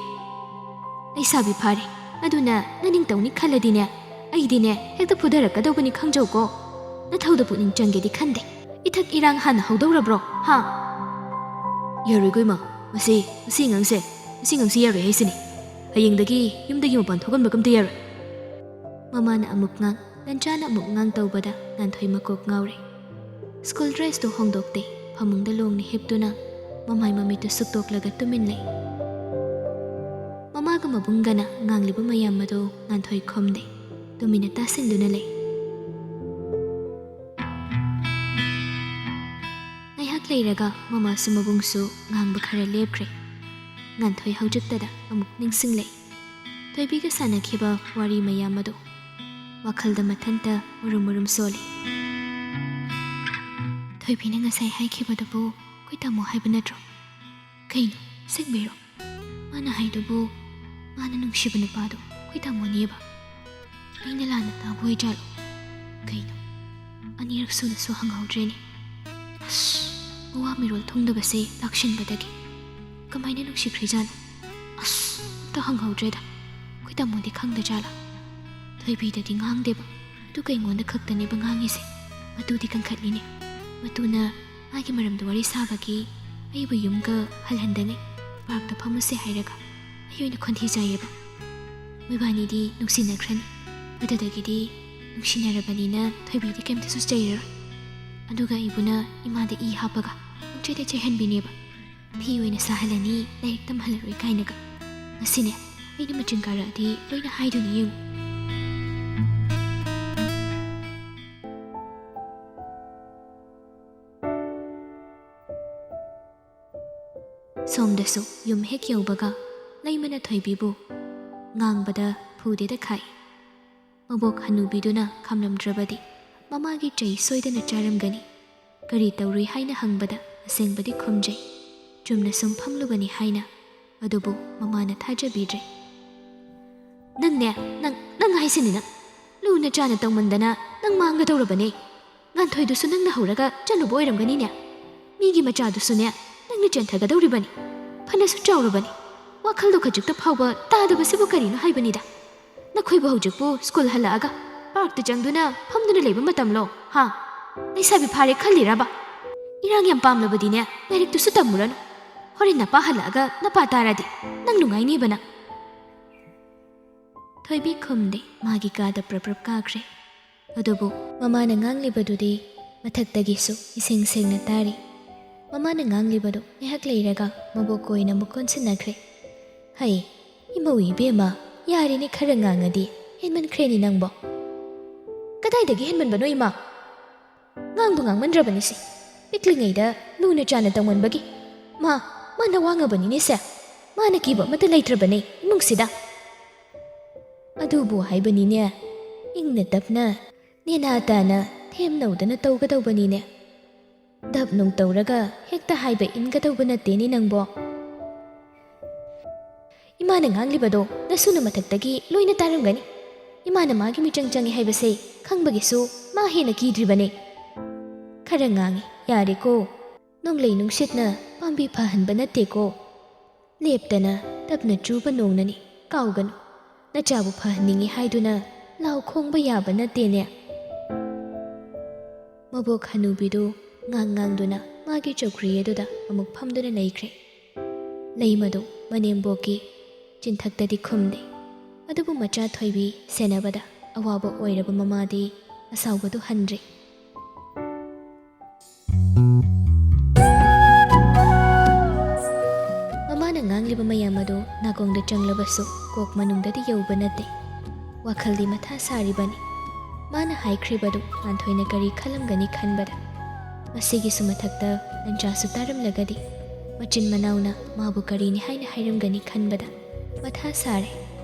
ꯂꯩꯁꯥꯕꯤ ꯐꯥꯔꯦ, ꯑꯗꯨꯅ ꯅꯅꯤꯡꯇꯧꯅꯤ ꯈꯜꯂꯗꯤꯅꯦ, ꯑꯩꯗꯤꯅꯦ ꯍꯦꯛꯇ ꯐꯨꯊꯔꯛꯀꯗꯧꯕꯅꯤ ꯈꯪꯖꯧꯀꯣ꯫ ꯅꯊꯧꯗ ꯄꯨꯛꯅꯤꯡ ꯆꯪꯒꯦꯗꯤ ꯈꯟꯗꯦ꯫ ꯏꯊꯛ ꯏꯔꯥꯡ ꯍꯥꯟꯅ ꯍꯧꯗꯧꯔꯕ꯭ꯔꯣ, ꯍꯥ?" "ꯌꯥꯔꯣꯏꯀꯣ ꯏꯃꯥ, ꯃꯁꯤ, ꯃꯁꯤ ꯑꯉꯥꯡꯁꯦ, ꯃꯁꯤ ꯑꯉꯥꯡꯁꯦ ꯌꯥꯔꯣꯏ ꯍꯥꯏꯁꯤꯅꯤ꯫ ꯍꯌꯦꯡꯗꯒꯤ ꯌꯨꯝꯗꯒꯤ ꯃꯄꯥꯟ ꯊꯣꯛꯍꯟꯕꯒ ꯑꯝꯇ ꯌꯥꯔꯣꯏ꯫" ꯃꯃꯥꯅ ꯑꯃꯨꯛ ꯉꯥꯡ, ꯂꯟꯆꯥꯅ ꯑꯃꯨꯛ ꯉꯥꯡ ꯇꯧꯕꯗ ꯉꯥꯟꯊꯣꯏ ꯃꯀꯣꯛ ꯉꯥꯎꯔꯦ꯫ ꯁ꯭ꯀꯨꯜ ꯗ꯭ꯔꯦꯁꯇꯨ ꯍꯣꯡꯗꯣꯛꯇꯦ, ꯐꯃꯨꯡꯗ ꯂꯣꯡꯅ ꯍꯤꯞꯇꯨꯅ ꯃꯃꯥꯏ ꯃꯃꯤꯠꯇꯨ ꯁꯨꯛꯇꯣꯛꯂꯒ ꯇꯨꯃꯤꯟ ꯂꯩ꯫ ꯃꯃꯥꯒ ꯃꯕꯨꯡꯒꯅ ꯉꯥꯡꯂꯤꯕ ꯃꯌꯥꯝ ꯑꯗꯨ ꯉꯥꯟꯊꯣꯏ ꯈꯨꯝꯗꯦ, ꯇꯨꯃꯤꯟꯅ ꯇꯥꯁꯤꯟꯗꯨꯅ ꯂꯩ꯫ ꯉꯥꯏꯍꯥꯛ ꯂꯩꯔꯒ ꯃꯃꯥꯁꯨ ꯃꯕꯨꯡꯁꯨ ꯉꯥꯡꯕ ꯈꯔ ꯂꯦꯞꯈ꯭ꯔꯦ꯫ ꯉꯥꯟꯊꯣꯏ ꯍꯧꯖꯤꯛꯇꯗ ꯑꯃꯨꯛ ꯅꯤꯡꯁꯤꯡꯂꯛꯏ꯫ ꯊꯣꯏꯕꯤꯒ ꯁꯥꯟꯅꯈꯤꯕ ꯋꯥꯔꯤ ꯃꯌꯥꯝ ꯑꯗꯨ ꯋꯥꯈꯜꯗ ꯃꯊꯟꯇ ꯃꯨꯔꯨꯝ ꯃꯨꯔꯨꯝ ꯁꯣꯜꯂꯤ꯫ ꯊꯣꯏꯕꯤꯅ ꯉꯁꯥꯏ ꯍꯥꯏꯈꯤꯕꯗꯨꯕꯨ ꯑꯩꯈꯣꯏ ꯇꯥꯃꯣ ꯍꯥꯏꯕ ꯅꯠꯇ꯭ꯔꯣ? ꯀꯩꯅꯣ, ꯑꯁꯦꯡꯕꯩꯔꯣ? ꯃꯥꯅ ꯍꯥꯏꯗꯨꯕꯨ ꯃꯥꯅ ꯅꯨꯡꯁꯤꯕ ꯅꯨꯄꯥꯗꯣ ꯑꯩꯈꯣꯏ ꯇꯥꯃꯣꯅꯦꯕ? ꯑꯩꯅ ꯂꯥꯟꯅ ꯇꯥꯕ ꯑꯣꯏꯖꯥꯠꯂꯣ? ꯀꯩꯅꯣ, ꯑꯅꯤꯔꯛ ꯁꯨꯅꯁꯨ ꯍꯪꯍꯧꯗ꯭ꯔꯦꯅꯦ꯫ ꯑꯁ, ꯃꯋꯥ ꯃꯤꯔꯣꯜ ꯊꯨꯡꯗꯕꯁꯦ ꯂꯥꯛꯁꯤꯟꯕꯗꯒꯤ꯫ ꯀꯃꯥꯏꯅ ꯅꯨꯡꯁꯤꯈ꯭ꯔꯤꯖꯥꯠꯅꯣ? ꯑꯁ, ꯑꯝꯇ ꯍꯪꯍꯧꯗ꯭ꯔꯦꯗ꯫ ꯑꯩꯈꯣꯏ ꯇꯥꯃꯣꯗꯤ ꯈꯪꯗꯖꯥꯠꯂꯥ? ꯊꯣꯏꯕꯤꯗꯗꯤ ꯉꯥꯡꯗꯦꯕ, ꯑꯗꯨꯒ ꯑꯩꯉꯣꯟꯗ ꯈꯛꯇꯅꯦꯕ ꯉꯥꯡꯉꯤꯁꯦ꯫ ꯃꯇꯨꯗꯤ ꯀꯟꯈꯠꯂꯤꯅꯦ꯫ ꯃꯇꯨꯅ ꯃꯥꯒꯤ ꯃꯔꯝꯗ ꯋꯥꯔꯤ ꯁꯥꯕꯒꯤ ꯑꯩꯕꯨ ꯌꯨꯝꯒ ꯍꯜꯍꯟꯗꯅꯦ, ꯄꯥꯔꯛꯇ ꯐꯝꯃꯨꯁꯦ ꯍꯥꯏꯔꯒ ꯑꯩ ꯑꯣꯏꯅ ꯈꯣꯟꯊꯤ ꯆꯥꯏꯌꯦꯕ꯫ ꯃꯣꯏꯕꯥꯅꯤꯗꯤ ꯅꯨꯡꯁꯤꯅꯈ꯭ꯔꯅꯤ꯫ ꯑꯗꯨꯗꯒꯤꯗꯤ ꯅꯨꯡꯁꯤꯅꯔꯕꯅꯤꯅ ꯊꯣꯏꯕꯤꯗꯤ ꯀꯩꯝꯇꯁꯨ ꯆꯩꯔꯔꯣꯏ꯫ ꯑꯗꯨꯒ ꯑꯩꯕꯨꯅ ꯏꯃꯥꯗ ꯏ ꯍꯥꯞꯄꯒ ꯄꯪꯆꯩꯗ ꯆꯩꯍꯟꯕꯤꯅꯦꯕ꯫ ꯐꯤ ꯑꯣꯏꯅ ꯁꯥꯍꯜꯂꯅꯤ, ꯂꯥꯏꯔꯤꯛ ꯇꯝꯍꯜꯂꯔꯣꯏ ꯀꯥꯏꯅꯒ꯫ ꯉꯁꯤꯅꯦ, ꯑꯩꯅ ꯃꯆꯤꯡ ꯀꯥꯔꯛꯑꯗꯤ ꯂꯣꯏꯅ ꯍꯥꯏꯗꯣꯏꯅꯤ ꯌꯦꯡꯉꯨ꯫ ꯁꯣꯝꯗꯁꯨ ꯌꯨꯝ ꯍꯦꯛ ꯌꯧꯕꯒ ꯂꯩꯃꯅ ꯊꯣꯏꯕꯤꯕꯨ ꯉꯥꯡꯕꯗ ꯐꯨꯗꯦꯗ ꯈꯥꯛꯏ꯫ ꯃꯕꯣꯛ ꯍꯅꯨꯕꯤꯗꯨꯅ ꯈꯥꯝꯂꯝꯗ꯭ꯔꯕꯗꯤ ꯃꯃꯥꯒꯤ ꯆꯩ ꯁꯣꯏꯗꯅ ꯆꯥꯔꯝꯒꯅꯤ꯫ ꯀꯔꯤ ꯇꯧꯔꯨꯏ ꯍꯥꯏꯅ ꯍꯪꯕꯗ ꯑꯁꯦꯡꯕꯗꯤ ꯈꯨꯝꯖꯩ꯫ ꯆꯨꯝꯅ ꯁꯨꯝ ꯐꯝꯂꯨꯕꯅꯤ ꯍꯥꯏꯅ꯫ ꯑꯗꯨꯕꯨ ꯃꯃꯥꯅ ꯊꯥꯖꯕꯤꯗ꯭ꯔꯦ꯫ "ꯅꯪꯅꯦ, ꯅꯪ, ꯅꯪ ꯍꯥꯏꯁꯤꯅꯤ ꯅꯪ꯫ ꯂꯨꯅ ꯆꯥꯅ ꯇꯧꯃꯟꯗꯅ ꯅꯪ ꯃꯥꯡꯒꯗꯧꯔꯕꯅꯦ꯫ ꯉꯥꯟꯊꯣꯏꯗꯨꯁꯨ ꯅꯪꯅ ꯍꯧꯔꯒ ꯆꯠꯂꯨꯕ ꯑꯣꯏꯔꯝꯒꯅꯤꯅꯦ꯫ ꯃꯤꯒꯤ ꯃꯆꯥꯗꯨꯁꯨꯅꯦ, ꯅꯪꯅ ꯆꯦꯟꯊꯒꯗꯧꯔꯤꯕꯅꯤ꯫ ꯐꯅꯁꯨ ꯆꯥꯎꯔꯕꯅꯤ꯫ ꯋꯥꯈꯜꯗꯣ ꯈꯖꯤꯛꯇ ꯐꯥꯎꯕ ꯇꯥꯗꯕꯁꯤꯕꯨ ꯀꯔꯤꯅꯣ ꯍꯥꯏꯕꯅꯤꯗ꯫ ꯅꯈꯣꯏꯕꯨ ꯍꯧꯖꯤꯛꯄꯨ ꯁ꯭ꯀꯨꯜ ꯍꯜꯂꯛꯑꯒ ꯄꯥꯔꯛꯇ ꯆꯪꯗꯨꯅ ꯐꯝꯗꯨꯅ ꯂꯩꯕ ꯃꯇꯝꯂꯣ? ꯍꯥ? ꯂꯩꯁꯥꯕꯤ ꯐꯥꯔꯦ ꯈꯜꯂꯤꯔꯕ? ꯏꯔꯥꯡ ꯌꯥꯝ ꯄꯥꯝꯂꯕꯗꯤꯅꯦ, ꯂꯥꯏꯔꯤꯛꯇꯨꯁꯨ ꯇꯝꯃꯨꯔꯅꯨ꯫ ꯍꯣꯔꯦꯟ ꯅꯄꯥ ꯍꯜꯂꯛꯑꯒ ꯅꯄꯥ ꯇꯥꯔꯗꯤ ꯅꯪ ꯅꯨꯡꯉꯥꯏꯅꯦꯕ ꯅꯪ꯫" ꯊꯣꯏꯕꯤ ꯈꯨꯝꯗꯦ, ꯃꯥꯒꯤ ꯀꯥꯗ ꯄ꯭ꯔꯞ ꯄ꯭ꯔꯞ ꯀꯥꯈ꯭ꯔꯦ꯫ ꯑꯗꯨꯕꯨ ꯃꯃꯥꯅ ꯉꯥꯡꯂꯤꯕꯗꯨꯗꯤ ꯃꯊꯛꯇꯒꯤꯁꯨ ꯏꯁꯦꯡ ꯁꯦꯡꯅ ꯇꯥꯔꯤ꯫ ꯃꯃꯥꯅ ꯉꯥꯡꯂꯤꯕꯗꯨ ꯉꯥꯏꯍꯥꯛ ꯂꯩꯔꯒ ꯃꯕꯣꯛꯀ ꯑꯣꯏꯅ ꯑꯃꯨꯛ ꯑꯣꯟꯁꯤꯟꯅꯈ꯭ꯔꯦ꯫ "ꯍꯩ, ꯏꯃꯧ ꯏꯕꯦꯝꯃ, ꯌꯥꯔꯦꯅꯦ ꯈꯔ ꯉꯥꯡꯉꯗꯤ, ꯍꯦꯟꯃꯟꯈ꯭ꯔꯦꯅꯦ ꯅꯪꯕꯣ꯫" "ꯀꯗꯥꯏꯗꯒꯤ ꯍꯦꯟꯃꯟꯕꯅꯣ ꯏꯃꯥ? ꯉꯥꯡꯕꯨ ꯉꯥꯡꯃꯟꯗ꯭ꯔꯕꯅꯤ ꯁꯤ꯫ ꯄꯤꯛꯂꯤꯉꯩꯗ ꯂꯨꯅ ꯆꯥꯅ ꯇꯧꯃꯟꯕꯒꯤ꯫ ꯃꯥ, ꯃꯥꯅ ꯋꯥ ꯉꯥꯡꯕꯅꯤꯅꯦ ꯁꯦ꯫ ꯃꯥꯅ ꯀꯤꯕ ꯑꯃꯠꯇ ꯂꯩꯇ꯭ꯔꯕꯅꯦ ꯏꯃꯨꯡꯁꯤꯗ꯫" "ꯑꯗꯨꯕꯨ ꯍꯥꯏꯕꯅꯤꯅꯦ, ꯏꯪꯅ ꯇꯞꯅ, ꯅꯦꯅꯥ ꯇꯥꯅ, ꯊꯦꯝꯅꯧꯗꯅ ꯇꯧꯒꯗꯧꯕꯅꯤꯅꯦ꯫ ꯙꯞ ꯅꯨꯡ ꯇꯧꯔꯒ ꯍꯦꯛꯇ ꯍꯥꯏꯕ ꯏꯟꯒꯗꯧꯕ ꯅꯠꯇꯦꯅꯦ ꯅꯪꯕꯣ꯫ ꯏꯃꯥꯅ ꯉꯥꯡꯂꯤꯕꯗꯣ ꯅꯁꯨꯅ ꯃꯊꯛꯇꯒꯤ ꯂꯣꯏꯅ ꯇꯥꯔꯝꯒꯅꯤ꯫ ꯏꯃꯥꯅ ꯃꯥꯒꯤ ꯃꯤꯆꯪ ꯆꯪꯉꯤ ꯍꯥꯏꯕꯁꯦ ꯈꯪꯕꯒꯤꯁꯨ ꯃꯥ ꯍꯦꯟꯅ ꯀꯤꯗ꯭ꯔꯤꯕꯅꯦ꯫ ꯈꯔ ꯉꯥꯡꯉꯤ, ꯌꯥꯔꯦꯀꯣ꯫ ꯅꯣꯡꯂꯩ ꯅꯨꯡꯁꯤꯠꯅ ꯄꯥꯝꯕꯤ ꯐꯍꯟꯕ ꯅꯠꯇꯦꯀꯣ꯫ ꯂꯦꯞꯇꯅ ꯇꯞꯅ ꯆꯨꯕ ꯅꯣꯡꯅꯅꯤ, ꯀꯥꯎꯒꯅꯨ꯫ ꯅꯆꯥꯕꯨ ꯐꯍꯟꯅꯤꯡꯉꯤ ꯍꯥꯏꯗꯨꯅ ꯂꯥꯎ ꯈꯣꯡꯕ ꯌꯥꯕ ꯅꯠꯇꯦꯅꯦ꯫ ꯃꯕꯣꯛ ꯍꯅꯨꯕꯤꯗꯨ ꯉꯥꯡ ꯉꯥꯡꯗꯨꯅ ꯃꯥꯒꯤ ꯆꯧꯀ꯭ꯔꯤ ꯑꯗꯨꯗ ꯑꯃꯨꯛ ꯐꯝꯗꯨꯅ ꯂꯩꯈ꯭ꯔꯦ꯫ ꯂꯩꯃꯗꯨ ꯃꯅꯦꯝꯕꯣꯛꯀꯤ ꯆꯤꯟꯊꯛꯇꯗꯤ ꯈꯨꯝꯗꯦ꯫ ꯑꯗꯨꯕꯨ ꯃꯆꯥ ꯊꯣꯏꯕꯤ ꯁꯦꯟꯅꯕꯗ ꯑꯋꯥꯕ ꯑꯣꯏꯔꯕ ꯃꯃꯥꯗꯤ ꯑꯁꯥꯎꯕꯗꯨ ꯍꯟꯗ꯭ꯔꯦ꯫ ꯃꯃꯥꯅ ꯉꯥꯡꯂꯤꯕ ꯃꯌꯥꯝ ꯑꯗꯨ ꯅꯥꯀꯣꯡꯗ ꯆꯪꯂꯕꯁꯨ ꯀꯣꯛ ꯃꯅꯨꯡꯗꯗꯤ ꯌꯧꯕ ꯅꯠꯇꯦ꯫ ꯋꯥꯈꯜꯗꯤ ꯃꯊꯥ ꯁꯥꯔꯤꯕꯅꯤ꯫ ꯃꯥꯅ ꯍꯥꯏꯈ꯭ꯔꯤꯕꯗꯨ ꯉꯥꯟꯊꯣꯏꯅ ꯀꯔꯤ ꯈꯜꯂꯝꯒꯅꯤ ꯈꯟꯕꯗ꯫ ꯃꯁꯤꯒꯤꯁꯨ ꯃꯊꯛꯇ ꯂꯟꯆꯥꯁꯨ ꯇꯥꯔꯝꯂꯒꯗꯤ ꯃꯆꯤꯟ ꯃꯅꯥꯎꯅ ꯃꯥꯕꯨ ꯀꯔꯤꯅꯤ ꯍꯥꯏꯅ ꯍꯥꯏꯔꯝꯒꯅꯤ ꯈꯟꯕꯗ ꯃꯊꯥ ꯁꯥꯔꯦ꯫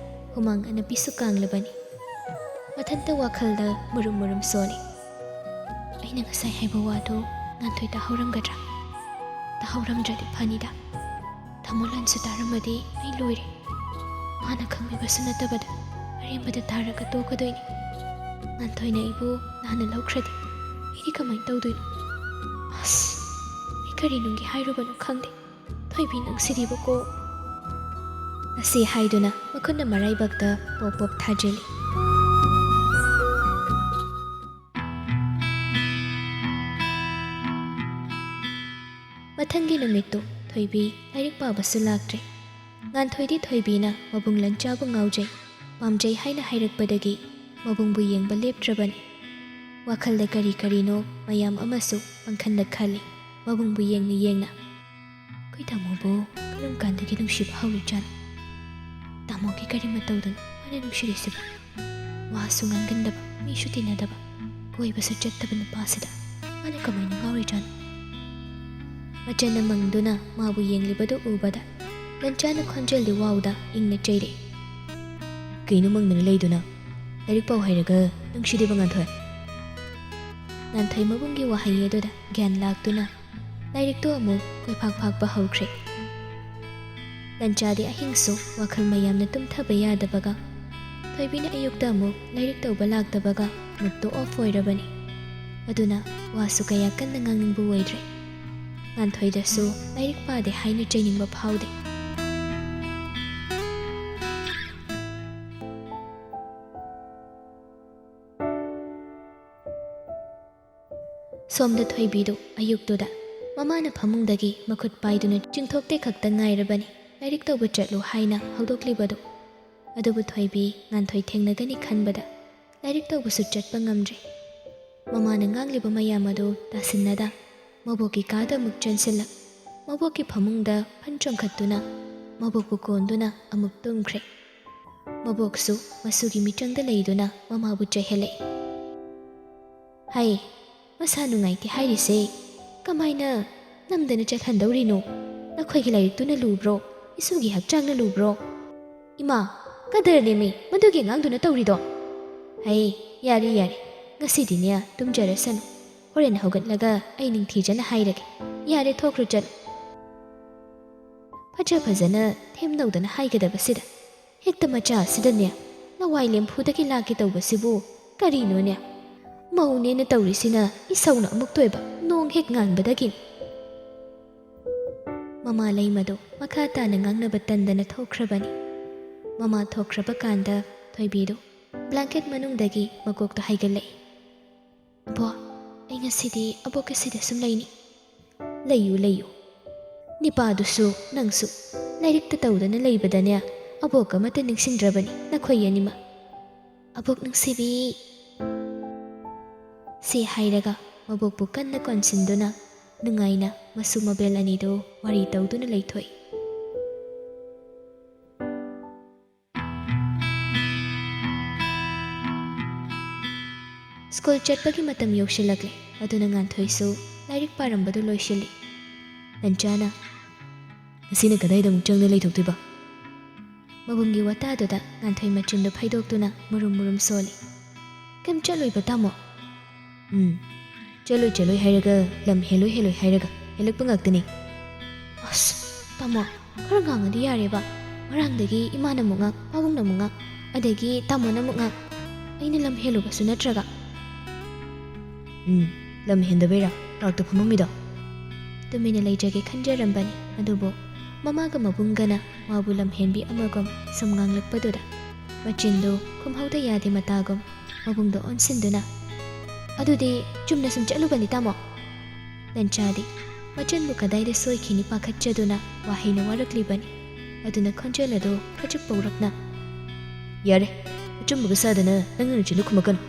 ꯍꯨꯃꯥꯡ ꯑꯅꯞꯄꯤꯁꯨ ꯀꯥꯡꯂꯕꯅꯤ꯫ ꯃꯊꯟꯇ ꯋꯥꯈꯜꯗ ꯃꯨꯔꯨꯝ ꯃꯨꯔꯨꯝ ꯁꯣꯜꯂꯤ꯫ ꯑꯩꯅ ꯉꯁꯥꯏ ꯍꯥꯏꯕ ꯋꯥꯗꯨ ꯉꯥꯟꯊꯣꯏ ꯇꯥꯍꯧꯔꯝꯒꯗ꯭ꯔꯥ? ꯇꯥꯍꯧꯔꯝꯗ꯭ꯔꯗꯤ ꯐꯅꯤꯗ꯫ ꯊꯃꯣꯂꯟꯁꯨ ꯇꯥꯔꯝꯃꯗꯤ ꯑꯩ ꯂꯣꯏꯔꯦ꯫ ꯃꯥꯅ ꯈꯪꯕꯤꯕꯁꯨ ꯅꯠꯇꯕꯗ ꯑꯔꯦꯝꯕꯗ ꯇꯥꯔꯒ ꯇꯣꯛꯀꯗꯣꯏꯅꯤ꯫ ꯉꯥꯟꯊꯣꯏꯅ ꯑꯩꯕꯨ ꯂꯥꯟꯅ ꯂꯧꯈ꯭ꯔꯗꯤ ꯑꯩꯗꯤ ꯀꯃꯥꯏꯅ ꯇꯧꯗꯣꯏꯅꯣ? ꯑꯁ, ꯑꯩ ꯀꯔꯤ ꯅꯨꯡꯒꯤ ꯍꯥꯏꯔꯨꯕꯅꯣ ꯈꯪꯗꯦ꯫ ꯊꯣꯏꯕꯤ, ꯅꯪꯁꯤꯗꯤꯕꯀꯣ꯫ ꯑꯁꯤ ꯍꯥꯏꯗꯨꯅ ꯃꯈꯨꯠꯅ ꯃꯔꯥꯏꯕꯛꯇ ꯄꯣꯞ ꯄꯣꯞ ꯊꯥꯖꯤꯜꯂꯤ꯫ ꯃꯊꯪꯒꯤ ꯅꯨꯃꯤꯠꯇꯨ ꯊꯣꯏꯕꯤ ꯂꯥꯏꯔꯤꯛ ꯄꯥꯕꯁꯨ ꯂꯥꯛꯇ꯭ꯔꯦ꯫ ꯉꯥꯟꯊꯣꯏꯗꯤ ꯊꯣꯏꯕꯤꯅ ꯃꯕꯨꯡ ꯂꯟꯆꯥꯕꯨ ꯉꯥꯎꯖꯩ, ꯄꯥꯝꯖꯩ ꯍꯥꯏꯅ ꯍꯥꯏꯔꯛꯄꯗꯒꯤ ꯃꯕꯨꯡꯕꯨ ꯌꯦꯡꯕ ꯂꯦꯞꯇ꯭ꯔꯕꯅꯤ꯫ ꯋꯥꯈꯜꯗ ꯀꯔꯤ ꯀꯔꯤꯅꯣ ꯃꯌꯥꯝ ꯑꯃꯁꯨ ꯄꯪꯈꯟꯗ ꯈꯜꯂꯤ, ꯃꯕꯨꯡꯕꯨ ꯌꯦꯡꯅ ꯌꯦꯡꯅ꯫ ꯑꯩꯈꯣꯏ ꯇꯥꯃꯣꯕꯨ ꯀꯔꯝ ꯀꯥꯟꯗꯒꯤ ꯅꯨꯡꯁꯤꯕ ꯍꯧꯔꯤꯖꯥꯠꯅꯣ? ꯇꯥꯃꯣꯒꯤ ꯀꯔꯤ ꯃꯇꯧꯗꯅꯣ ꯃꯥꯅ ꯅꯨꯡꯁꯤꯔꯤꯁꯤꯕꯣ? ꯋꯥꯁꯨ ꯉꯥꯡꯒꯟꯗꯕ, ꯃꯤꯁꯨ ꯇꯤꯟꯅꯗꯕ, ꯀꯣꯏꯕꯁꯨ ꯆꯠꯇꯕ ꯅꯨꯄꯥꯁꯤꯗ ꯃꯥꯅ ꯀꯃꯥꯏꯅ ꯉꯥꯎꯔꯤꯖꯥꯠꯅꯣ? ꯃꯆꯟꯅ ꯃꯪꯗꯨꯅ ꯃꯥꯕꯨ ꯌꯦꯡꯂꯤꯕꯗꯨ ꯎꯕꯗ ꯂꯟꯆꯥꯅ ꯈꯣꯟꯖꯦꯜꯗꯤ ꯋꯥꯎꯗ ꯏꯪꯅ ꯆꯩꯔꯛꯏ꯫ ꯀꯩꯅꯣ ꯃꯪꯗꯅ ꯂꯩꯗꯨꯅ? ꯂꯥꯏꯔꯤꯛ ꯄꯥꯎ ꯍꯥꯏꯔꯒ ꯅꯨꯡꯁꯤꯗꯦꯕ ꯉꯥꯟꯊꯣꯏ꯫ ꯉꯥꯟꯊꯣꯏ ꯃꯕꯨꯡꯒꯤ ꯋꯥꯍꯩ ꯑꯗꯨꯗ ꯒ꯭ꯌꯥꯟ ꯂꯥꯛꯇꯨꯅ ꯂꯥꯏꯔꯤꯛꯇꯨ ꯑꯃꯨꯛ ꯀꯣꯏꯐꯥꯛ ꯐꯥꯛꯄ ꯍꯧꯈ꯭ꯔꯦ꯫ ꯂꯟꯆꯥꯗꯤ ꯑꯍꯤꯡꯁꯨ ꯋꯥꯈꯜ ꯃꯌꯥꯝꯅ ꯇꯨꯝꯊꯕ ꯌꯥꯗꯕꯒ, ꯊꯣꯏꯕꯤꯅ ꯑꯌꯨꯛꯇ ꯑꯃꯨꯛ ꯂꯥꯏꯔꯤꯛ ꯇꯧꯕ ꯂꯥꯛꯇꯕꯒ ꯃꯨꯠꯇꯨ ꯑꯣꯐ ꯑꯣꯏꯔꯕꯅꯤ꯫ ꯑꯗꯨꯅ ꯋꯥꯁꯨ ꯀꯌꯥ ꯀꯟꯅ ꯉꯥꯡꯅꯤꯡꯕ ꯑꯣꯏꯗ꯭ꯔꯦ꯫ ꯉꯥꯟꯊꯣꯏꯗꯁꯨ ꯂꯥꯏꯔꯤꯛ ꯄꯥꯗꯦ ꯍꯥꯏꯅ ꯆꯩꯅꯤꯡꯕ ꯐꯥꯎꯗꯦ꯫ ꯁꯣꯝꯗ ꯊꯣꯏꯕꯤꯗꯨ ꯑꯌꯨꯛꯇꯨꯗ ꯃꯃꯥꯅ ꯐꯃꯨꯡꯗꯒꯤ ꯃꯈꯨꯠ ꯄꯥꯏꯗꯨꯅ ꯆꯤꯡꯊꯣꯛꯇꯦ ꯈꯛꯇ ꯉꯥꯏꯔꯕꯅꯤ ꯂꯥꯏꯔꯤꯛ ꯇꯧꯕ ꯆꯠꯂꯨ ꯍꯥꯏꯅ ꯍꯧꯗꯣꯛꯂꯤꯕꯗꯨ꯫ ꯑꯗꯨꯕꯨ ꯊꯣꯏꯕꯤ ꯉꯥꯟꯊꯣꯏ ꯊꯦꯡꯅꯒꯅꯤ ꯈꯟꯕꯗ ꯂꯥꯏꯔꯤꯛ ꯇꯧꯕꯁꯨ ꯆꯠꯄ ꯉꯝꯗ꯭ꯔꯦ꯫ ꯃꯃꯥꯅ ꯉꯥꯡꯂꯤꯕ ꯃꯌꯥꯝ ꯑꯗꯨ ꯇꯥꯁꯤꯟꯅꯗ ꯃꯕꯣꯛꯀꯤ ꯀꯥꯗ ꯑꯃꯨꯛ ꯆꯦꯟꯁꯤꯜꯂꯛ ꯃꯕꯣꯛꯀꯤ ꯐꯃꯨꯡꯗ ꯐꯟ ꯆꯣꯡꯈꯠꯇꯨꯅ ꯃꯕꯣꯛꯄꯨ ꯀꯣꯟꯗꯨꯅ ꯑꯃꯨꯛ ꯇꯨꯝꯈ꯭ꯔꯦ꯫ ꯃꯕꯣꯛꯁꯨ ꯃꯁꯨꯒꯤ ꯃꯤꯆꯪꯗ ꯂꯩꯗꯨꯅ ꯃꯃꯥꯕꯨ ꯆꯩꯍꯜꯂꯛꯏ꯫ "ꯍꯩ, ꯃꯁꯥ ꯅꯨꯡꯉꯥꯏꯇꯦ ꯍꯥꯏꯔꯤꯁꯦ ꯀꯃꯥꯏꯅ ꯅꯝꯗꯅ ꯆꯠꯍꯟꯗꯧꯔꯤꯅꯣ? ꯅꯈꯣꯏꯒꯤ ꯂꯥꯏꯔꯤꯛꯇꯨꯅ ꯂꯨꯕ꯭ꯔꯣ? ꯏꯁꯨꯒꯤ ꯍꯛꯆꯥꯡꯅ ꯂꯨꯕ꯭ꯔꯣ?" "ꯏꯃꯥ, ꯀꯗꯔꯅꯦꯃꯤ ꯃꯗꯨꯒꯤ ꯑꯉꯥꯡꯗꯨꯅ ꯇꯧꯔꯤꯗꯣ!" "ꯍꯩ, ꯌꯥꯔꯦ, ꯌꯥꯔꯦ, ꯉꯁꯤꯗꯤꯅꯦ ꯇꯨꯝꯖꯔꯁꯅꯨ꯫ ꯍꯣꯔꯦꯟ ꯍꯧꯒꯠꯂꯒ ꯑꯩ ꯅꯤꯡꯊꯤꯖꯅ ꯍꯥꯏꯔꯒꯦ꯫ ꯌꯥꯔꯦ, ꯊꯣꯛꯈ꯭ꯔꯣ ꯆꯠꯂꯣ꯫" ꯐꯖ ꯐꯖꯅ ꯊꯦꯝꯅꯧꯗꯅ ꯍꯥꯏꯒꯗꯕꯁꯤꯗ ꯍꯦꯛꯇ ꯃꯆꯥ ꯑꯁꯤꯗꯅꯦ ꯂꯋꯥꯏ ꯂꯦꯝꯐꯨꯗꯒꯤ ꯂꯥꯛꯀꯦ ꯇꯧꯕꯁꯤꯕꯨ ꯀꯔꯤꯅꯣꯅꯦ? ꯃꯧꯅꯦꯅ ꯇꯧꯔꯤꯁꯤꯅ ꯏꯁꯧꯅ ꯑꯃꯨꯛꯇꯣꯏꯕ ꯅꯣꯡ ꯍꯦꯛ ꯉꯥꯟꯕꯗꯒꯤ꯫ ꯃꯃꯥ ꯂꯩꯃꯗꯨ ꯃꯈꯥ ꯇꯥꯅ ꯉꯥꯡꯅꯕ ꯇꯟꯗꯅ ꯊꯣꯛꯈ꯭ꯔꯕꯅꯤ꯫ ꯃꯃꯥ ꯊꯣꯛꯈ꯭ꯔꯕ ꯀꯥꯟꯗ ꯊꯣꯏꯕꯤꯗꯨ ꯕ꯭ꯂꯥꯡꯀꯦꯠ ꯃꯅꯨꯡꯗꯒꯤ ꯃꯀꯣꯛꯇ ꯍꯥꯏꯒꯠꯂꯛꯏ꯫ "ꯑꯕꯣꯛ, ꯑꯩ ꯉꯁꯤꯗꯤ ꯑꯕꯣꯛꯀꯤ ꯁꯤꯗ ꯁꯨꯝ ꯂꯩꯅꯤ꯫" "ꯂꯩꯌꯨ, ꯂꯩꯌꯨ꯫ ꯅꯤꯄꯥꯗꯨꯁꯨ ꯅꯪꯁꯨ ꯂꯥꯏꯔꯤꯛꯇ ꯇꯧꯗꯅ ꯂꯩꯕꯗꯅꯦ ꯑꯕꯣꯛ ꯑꯃꯠꯇ ꯅꯤꯡꯁꯤꯡꯗ꯭ꯔꯕꯅꯤ ꯅꯈꯣꯏ ꯑꯅꯤꯃꯛ꯫ ꯑꯕꯣꯛ ꯅꯨꯡꯁꯤꯕꯤ꯫" ꯁꯤ ꯍꯥꯏꯔꯒ ꯃꯕꯣꯛꯄꯨ ꯀꯟꯅ ꯀꯣꯟꯁꯤꯟꯗꯨꯅ ꯅꯨꯡꯉꯥꯏꯅ ꯃꯁꯨ ꯃꯕꯦꯜ ꯑꯅꯤꯗꯨ ꯋꯥꯔꯤ ꯇꯧꯗꯨꯅ ꯂꯩꯊꯣꯛꯏ꯫ ꯁ꯭ꯀꯨꯜ ꯆꯠꯄꯒꯤ ꯃꯇꯝ ꯌꯧꯁꯤꯜꯂꯛꯂꯦ꯫ ꯑꯗꯨꯅ ꯉꯥꯟꯊꯣꯏꯁꯨ ꯂꯥꯏꯔꯤꯛ ꯄꯥꯔꯝꯕꯗꯨ ꯂꯣꯏꯁꯤꯜꯂꯤ꯫ ꯂꯟꯆꯥꯅ, "ꯉꯁꯤꯅ ꯀꯗꯥꯏꯗ ꯑꯃꯨꯛ ꯆꯪꯗꯨꯅ ꯂꯩꯊꯣꯛꯇꯣꯏꯕ?" ꯃꯕꯨꯡꯒꯤ ꯋꯥꯇꯥꯗꯨꯗ ꯉꯥꯟꯊꯣꯏ ꯃꯆꯤꯟꯗꯨ ꯐꯩꯗꯣꯛꯇꯨꯅ ꯃꯨꯔꯨꯝ ꯃꯨꯔꯨꯝ ꯁꯣꯜꯂꯤ꯫ "ꯀꯩꯝ ꯆꯠꯂꯣꯏꯕ, ꯇꯥꯃꯣ꯫" "ꯎꯝ, ꯆꯠꯂꯣꯏ ꯆꯠꯂꯣꯏ ꯍꯥꯏꯔꯒ, ꯂꯝ ꯍꯦꯜꯂꯣꯏ ꯍꯦꯜꯂꯣꯏ ꯍꯥꯏꯔꯒ ꯍꯦꯜꯂꯛꯄ ꯉꯥꯛꯇꯅꯤ꯫ ꯑꯁ, ꯇꯥꯃꯣ, ꯈꯔ ꯉꯥꯡꯉꯗꯤ ꯌꯥꯔꯦꯕ꯫ ꯉꯔꯥꯡꯗꯒꯤ ꯏꯃꯥꯅ ꯑꯃꯨꯛ ꯉꯥꯡ, ꯄꯥꯕꯨꯡꯅ ꯑꯃꯨꯛ ꯉꯥꯡ, ꯑꯗꯒꯤ ꯇꯥꯃꯣꯅ ꯑꯃꯨꯛ ꯉꯥꯡ꯫ ꯑꯩꯅ ꯂꯝ ꯍꯦꯜꯂꯨꯕꯁꯨ ꯅꯠꯇ꯭ꯔꯒ꯫ ꯎꯝ, ꯂꯝ ꯍꯦꯟꯗꯕꯩꯔꯥ ꯂꯥꯛꯇ ꯐꯝꯃꯝꯃꯤꯗꯣ? ꯇꯨꯃꯤꯟꯅ ꯂꯩꯖꯒꯦ ꯈꯟꯖꯔꯝꯕꯅꯤ, ꯑꯗꯨꯕꯨ ꯃꯃꯥꯒ ꯃꯕꯨꯡꯒꯅ ꯃꯥꯕꯨ ꯂꯝ ꯍꯦꯟꯕꯤ ꯑꯃꯒꯨꯝ ꯁꯨꯝ ꯉꯥꯡꯂꯛꯄꯗꯨꯗ ꯃꯆꯤꯟꯗꯨ ꯈꯨꯝꯍꯧꯗ ꯌꯥꯗꯦ ꯃꯇꯥꯒꯨꯝ ꯃꯕꯨꯡꯗꯣ ꯑꯣꯟꯁꯤꯟꯗꯨꯅ, "ꯑꯗꯨꯗꯤ ꯆꯨꯝꯅ ꯁꯨꯝ ꯆꯠꯂꯨꯕꯅꯤ, ꯇꯥꯃꯣ"꯫ ꯂꯟꯆꯥꯗꯤ ꯃꯆꯟꯕꯨ ꯀꯗꯥꯏꯗ ꯁꯣꯏꯈꯤꯅꯤ ꯄꯥꯈꯠꯆꯗꯨꯅ ꯋꯥꯍꯩꯅ ꯋꯥꯔꯛꯂꯤꯕꯅꯤ꯫ ꯑꯗꯨꯅ ꯈꯣꯟꯖꯦꯜ ꯑꯗꯨ ꯈꯖꯤꯛ ꯄꯧꯔꯞꯅ, "ꯌꯥꯔꯦ, ꯑꯆꯨꯝꯕꯒ ꯁꯥꯗꯅ ꯅꯪꯅ ꯅꯆꯤꯟꯗꯨ ꯈꯨꯝꯃꯛꯀꯅꯨ"꯫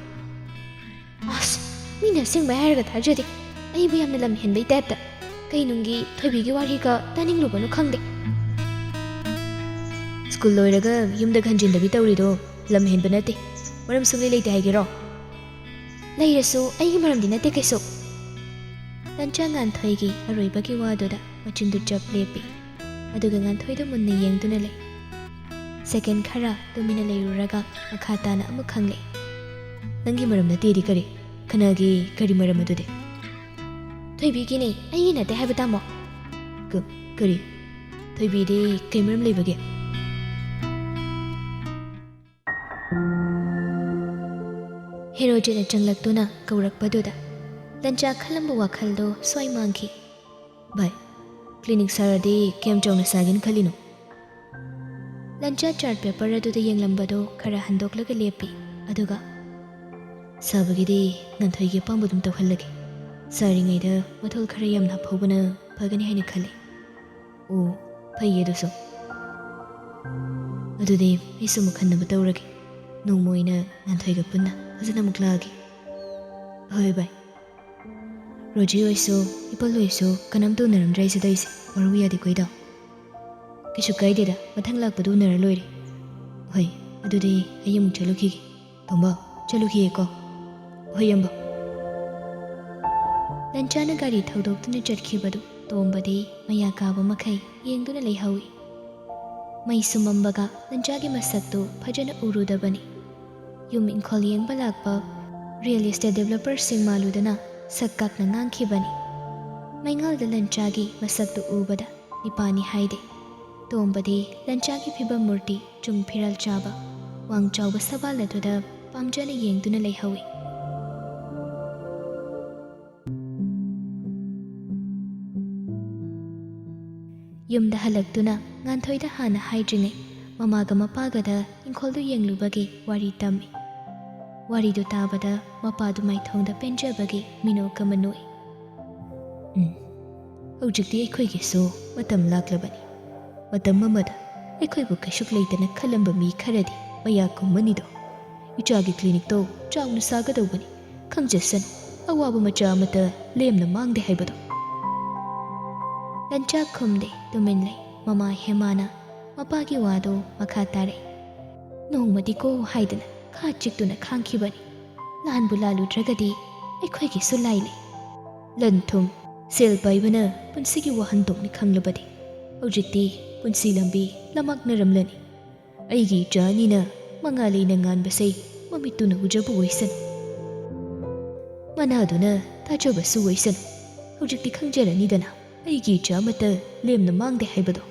ꯑꯁ, ꯃꯤꯅ ꯑꯁꯦꯡꯕꯩ ꯍꯥꯏꯔꯒ ꯊꯥꯖꯗꯦ꯫ ꯑꯩꯕꯨ ꯌꯥꯝꯅ ꯂꯝ ꯍꯦꯟꯕꯩ ꯇꯥꯏꯞꯇ꯫ ꯀꯩ ꯅꯨꯡꯒꯤ ꯊꯣꯏꯕꯤꯒꯤ ꯋꯥꯔꯤꯒ ꯇꯥꯅꯤꯡꯂꯨꯕꯅꯣ ꯈꯪꯗꯦ꯫ ꯁ꯭ꯀꯨꯜ ꯂꯣꯏꯔꯒ ꯌꯨꯝꯗ ꯍꯟꯖꯤꯟꯗꯕꯤ ꯇꯧꯔꯤꯗꯣ ꯂꯝ ꯍꯦꯟꯕ ꯅꯠꯇꯦ꯫ ꯃꯔꯝ ꯁꯨꯡꯂꯩ ꯂꯩꯇꯦ ꯍꯥꯏꯒꯦꯔꯣ? ꯂꯩꯔꯁꯨ ꯑꯩꯒꯤ ꯃꯔꯝꯗꯤ ꯅꯠꯇꯦ ꯀꯩꯁꯨ꯫ ꯂꯟꯆꯥ ꯉꯥꯟꯊꯣꯏꯒꯤ ꯑꯔꯣꯏꯕꯒꯤ ꯋꯥꯗꯨꯗ ꯃꯆꯤꯟꯗꯨ ꯆꯞ ꯂꯦꯞꯄꯤ꯫ ꯑꯗꯨꯒ ꯉꯥꯟꯊꯣꯏꯗꯨ ꯃꯨꯟꯅ ꯌꯦꯡꯗꯨꯅ ꯂꯩ꯫ ꯁꯦꯀꯦꯟ ꯈꯔ ꯇꯨꯃꯤꯟꯅ ꯂꯩꯔꯨꯔꯒ ꯃꯈꯥ ꯇꯥꯅ ꯑꯃꯨꯛ ꯍꯪꯂꯦ, "ꯅꯪꯒꯤ ꯃꯔꯝ ꯅꯠꯇꯦꯗꯤ ꯀꯔꯤ? ꯈꯅꯥꯒꯤ ꯀꯔꯤ ꯃꯔꯝ ꯑꯗꯨꯗꯤ?" "ꯊꯣꯏꯕꯤꯒꯤꯅꯦ, ꯑꯩꯒꯤ ꯅꯠꯇꯦ ꯍꯥꯏꯕ ꯇꯥꯃꯣ"꯫ ꯀ-, ꯀꯔꯤ? ꯊꯣꯏꯕꯤꯗꯤ ꯀꯩ ꯃꯔꯝ ꯂꯩꯕꯒꯦ? ꯍꯦꯔꯣꯖꯤꯠꯅ ꯆꯪꯂꯛꯇꯨꯅ ꯀꯧꯔꯛꯄꯗꯨꯗ ꯂꯟꯆꯥ ꯈꯜꯂꯝꯕ ꯋꯥꯈꯜꯗꯣ ꯁ꯭ꯋꯥꯏ ꯃꯥꯡꯈꯤ꯫ "ꯚꯥꯏ, ꯀ꯭ꯂꯤꯅꯤꯛ ꯁꯥꯔꯗꯤ ꯀꯌꯥꯝ ꯆꯥꯎꯅ ꯁꯥꯒꯦꯅ ꯈꯜꯂꯤꯅꯣ?" ꯂꯟꯆꯥ ꯆꯥꯔꯠ ꯄꯦꯄꯔ ꯑꯗꯨꯗ ꯌꯦꯡꯂꯝꯕꯗꯣ ꯈꯔ ꯍꯟꯗꯣꯛꯂꯒ ꯂꯦꯞꯄꯤ꯫ ꯑꯗꯨꯒ, "ꯁꯥꯕꯒꯤꯗꯤ ꯉꯥꯟꯊꯣꯏꯒꯤ ꯑꯄꯥꯝꯕ ꯑꯗꯨꯝ ꯇꯧꯍꯜꯂꯒꯦ꯫ ꯁꯥꯔꯤꯉꯩꯗ ꯃꯊꯣꯜ ꯈꯔ ꯌꯥꯝꯅ ꯍꯥꯞꯍꯧꯕꯅ ꯐꯒꯅꯤ ꯍꯥꯏꯅ ꯈꯜꯂꯤ"꯫ "ꯑꯣ, ꯐꯩꯌꯦ ꯑꯗꯨꯁꯨ꯫ ꯑꯗꯨꯗꯤ ꯑꯩꯁꯨ ꯑꯃꯨꯛ ꯍꯟꯅꯕ ꯇꯧꯔꯒꯦ꯫ ꯅꯣꯡꯃ ꯑꯣꯏꯅ ꯉꯥꯟꯊꯣꯏꯒ ꯄꯨꯟꯅ ꯐꯖꯅ ꯑꯃꯨꯛ ꯂꯥꯛꯑꯒꯦ"꯫ "ꯍꯣꯏ ꯚꯥꯏ꯫ ꯔꯣꯖꯤ ꯍꯣꯏꯁꯨ, ꯏꯄꯜ ꯍꯣꯏꯁꯨ ꯀꯅꯥꯝꯇ ꯎꯅꯔꯝꯗ꯭ꯔꯦ ꯑꯩꯁꯦ ꯇꯧꯔꯤꯁꯦ꯫ ꯋꯥꯔꯧ ꯌꯥꯗꯦꯀꯣ ꯏꯇꯥꯎ"꯫ "ꯀꯩꯁꯨ ꯀꯥꯏꯗꯦꯗ, ꯃꯊꯪ ꯂꯥꯛꯄꯗ ꯎꯅꯔ ꯂꯣꯏꯔꯦ"꯫ "ꯍꯣꯏ, ꯑꯗꯨꯗꯤ ꯑꯩ ꯑꯃꯨꯛ ꯆꯠꯂꯨꯈꯤꯒꯦ꯫ ꯇꯣꯝꯕ, ꯆꯠꯂꯨꯈꯤꯒꯦꯀꯣ"꯫ "ꯍꯣꯏ, ꯏꯌꯥꯝꯕ"꯫ ꯂꯟꯆꯥꯅ ꯒꯥꯔꯤ ꯊꯧꯗꯣꯛꯇꯨꯅ ꯆꯠꯈꯤꯕꯗꯨ ꯇꯣꯝꯕꯗꯤ ꯃꯌꯥ ꯀꯥꯕ ꯃꯈꯩ ꯌꯦꯡꯗꯨꯅ ꯂꯩꯍꯧꯏ꯫ ꯃꯩꯁꯨ ꯃꯝꯕꯒ ꯂꯟꯆꯥꯒꯤ ꯃꯁꯛꯇꯨ ꯐꯖꯅ ꯎꯔꯨꯗꯕꯅꯤ꯫ ꯌꯨꯝ ꯏꯪꯈꯣꯜ ꯌꯦꯡꯕ ꯂꯥꯛꯄ ꯔꯤꯌꯦꯜ ꯏꯁꯇꯦꯠ ꯗꯦꯕꯂꯞꯄꯔꯁꯤꯡ ꯃꯥꯜꯂꯨꯗꯅ ꯁꯛ ꯀꯥꯛꯅ ꯉꯥꯡꯈꯤꯕꯅꯤ꯫ ꯃꯩꯉꯥꯜꯗ ꯂꯟꯆꯥꯒꯤ ꯃꯁꯛꯇꯨ ꯎꯕꯗ ꯅꯤꯄꯥꯅꯤ ꯍꯥꯏꯗꯦ꯫ ꯇꯣꯝꯕꯗꯤ ꯂꯟꯆꯥꯒꯤ ꯐꯤꯕꯝ ꯃꯨꯔꯇꯤ ꯆꯨꯡ ꯐꯤꯔꯥꯜ ꯆꯥꯕ, ꯋꯥꯡ ꯆꯥꯎꯕ ꯁꯕꯥꯜ ꯑꯗꯨꯗ ꯄꯥꯝꯖꯅ ꯌꯦꯡꯗꯨꯅ ꯂꯩꯍꯧꯏ꯫ ꯌꯨꯝꯗ ꯍꯜꯂꯛꯇꯨꯅ ꯉꯥꯟꯊꯣꯏꯗ ꯍꯥꯟꯅ ꯍꯥꯏꯗ꯭ꯔꯤꯉꯩ ꯃꯃꯥꯒ ꯃꯄꯥꯒꯗ ꯏꯪꯈꯣꯜꯗꯨ ꯌꯦꯡꯂꯨꯕꯒꯤ ꯋꯥꯔꯤ ꯇꯝꯃꯤ꯫ ꯋꯥꯔꯤꯗꯨ ꯇꯥꯕꯗ ꯃꯄꯥꯗꯨ ꯃꯥꯏꯊꯣꯡꯗ ꯄꯦꯟꯖꯕꯒꯤ ꯃꯤꯅꯣꯛ ꯑꯃ ꯅꯣꯛꯏ꯫ "ꯎꯝ, ꯍꯧꯖꯤꯛꯇꯤ ꯑꯩꯈꯣꯏꯒꯤꯁꯨ ꯃꯇꯝ ꯂꯥꯛꯂꯕꯅꯤ꯫ ꯃꯇꯝ ꯑꯃꯗ ꯑꯩꯈꯣꯏꯕꯨ ꯀꯩꯁꯨ ꯂꯩꯇꯅ ꯈꯜꯂꯝꯕ ꯃꯤ ꯈꯔꯗꯤ ꯃꯌꯥ ꯀꯨꯝꯃꯅꯤꯗꯣ꯫ ꯏꯆꯥꯒꯤ ꯀ꯭ꯂꯤꯅꯤꯛꯇꯣ ꯆꯥꯎꯅ ꯁꯥꯒꯗꯧꯕꯅꯤ꯫ ꯈꯪꯖꯁꯅꯨ, ꯑꯋꯥꯕ ꯃꯆꯥ ꯑꯃꯠꯇ ꯂꯦꯝꯅ ꯃꯥꯡꯗꯦ ꯍꯥꯏꯕꯗꯣ꯫" ꯂꯟꯆꯥꯛ ꯈꯨꯝꯗꯦ, ꯇꯨꯃꯤꯟ ꯂꯩ꯫ ꯃꯃꯥ ꯍꯦꯃꯥꯅ ꯃꯄꯥꯒꯤ ꯋꯥꯗꯨ ꯃꯈꯥ ꯇꯥꯔꯛꯏ꯫ "ꯅꯣꯡꯃꯗꯤꯀꯣ" ꯍꯥꯏꯗꯅ ꯈꯥ ꯆꯤꯛꯇꯨꯅ ꯈꯥꯡꯈꯤꯕꯅꯤ꯫ ꯂꯥꯟꯕꯨ ꯂꯥꯜꯂꯨꯗ꯭ꯔꯒꯗꯤ ꯑꯩꯈꯣꯏꯒꯤꯁꯨ ꯂꯥꯏ ꯂꯩ꯫ ꯂꯟ ꯊꯨꯝ, ꯁꯦꯜ ꯄꯥꯏꯕꯅ ꯄꯨꯟꯁꯤꯒꯤ ꯋꯥꯍꯟꯊꯣꯛꯅꯤ ꯈꯪꯂꯕꯗꯤ ꯍꯧꯖꯤꯛꯇꯤ ꯄꯨꯟꯁꯤ ꯂꯝꯕꯤ ꯂꯝꯃꯥꯛꯅꯔꯝꯂꯅꯤ꯫ ꯑꯩꯒꯤ ꯏꯆꯥ ꯑꯅꯤꯅ ꯃꯉꯥ ꯂꯩꯅ ꯉꯥꯟꯕꯁꯦ ꯃꯃꯤꯠꯇꯨꯅ ꯎꯖꯕ ꯑꯣꯏꯁꯅꯨ꯫ ꯃꯅꯥꯗꯨꯅ ꯇꯥꯖꯕꯁꯨ ꯑꯣꯏꯁꯅꯨ꯫ ꯍꯧꯖꯤꯛꯇꯤ ꯈꯪꯖꯔꯅꯤꯗꯅ ꯑꯩꯒꯤ ꯏꯆꯥ ꯑꯃꯠꯇ ꯂꯦꯝꯅ ꯃꯥꯡꯗꯦ ꯍꯥꯏꯕꯗꯣ꯫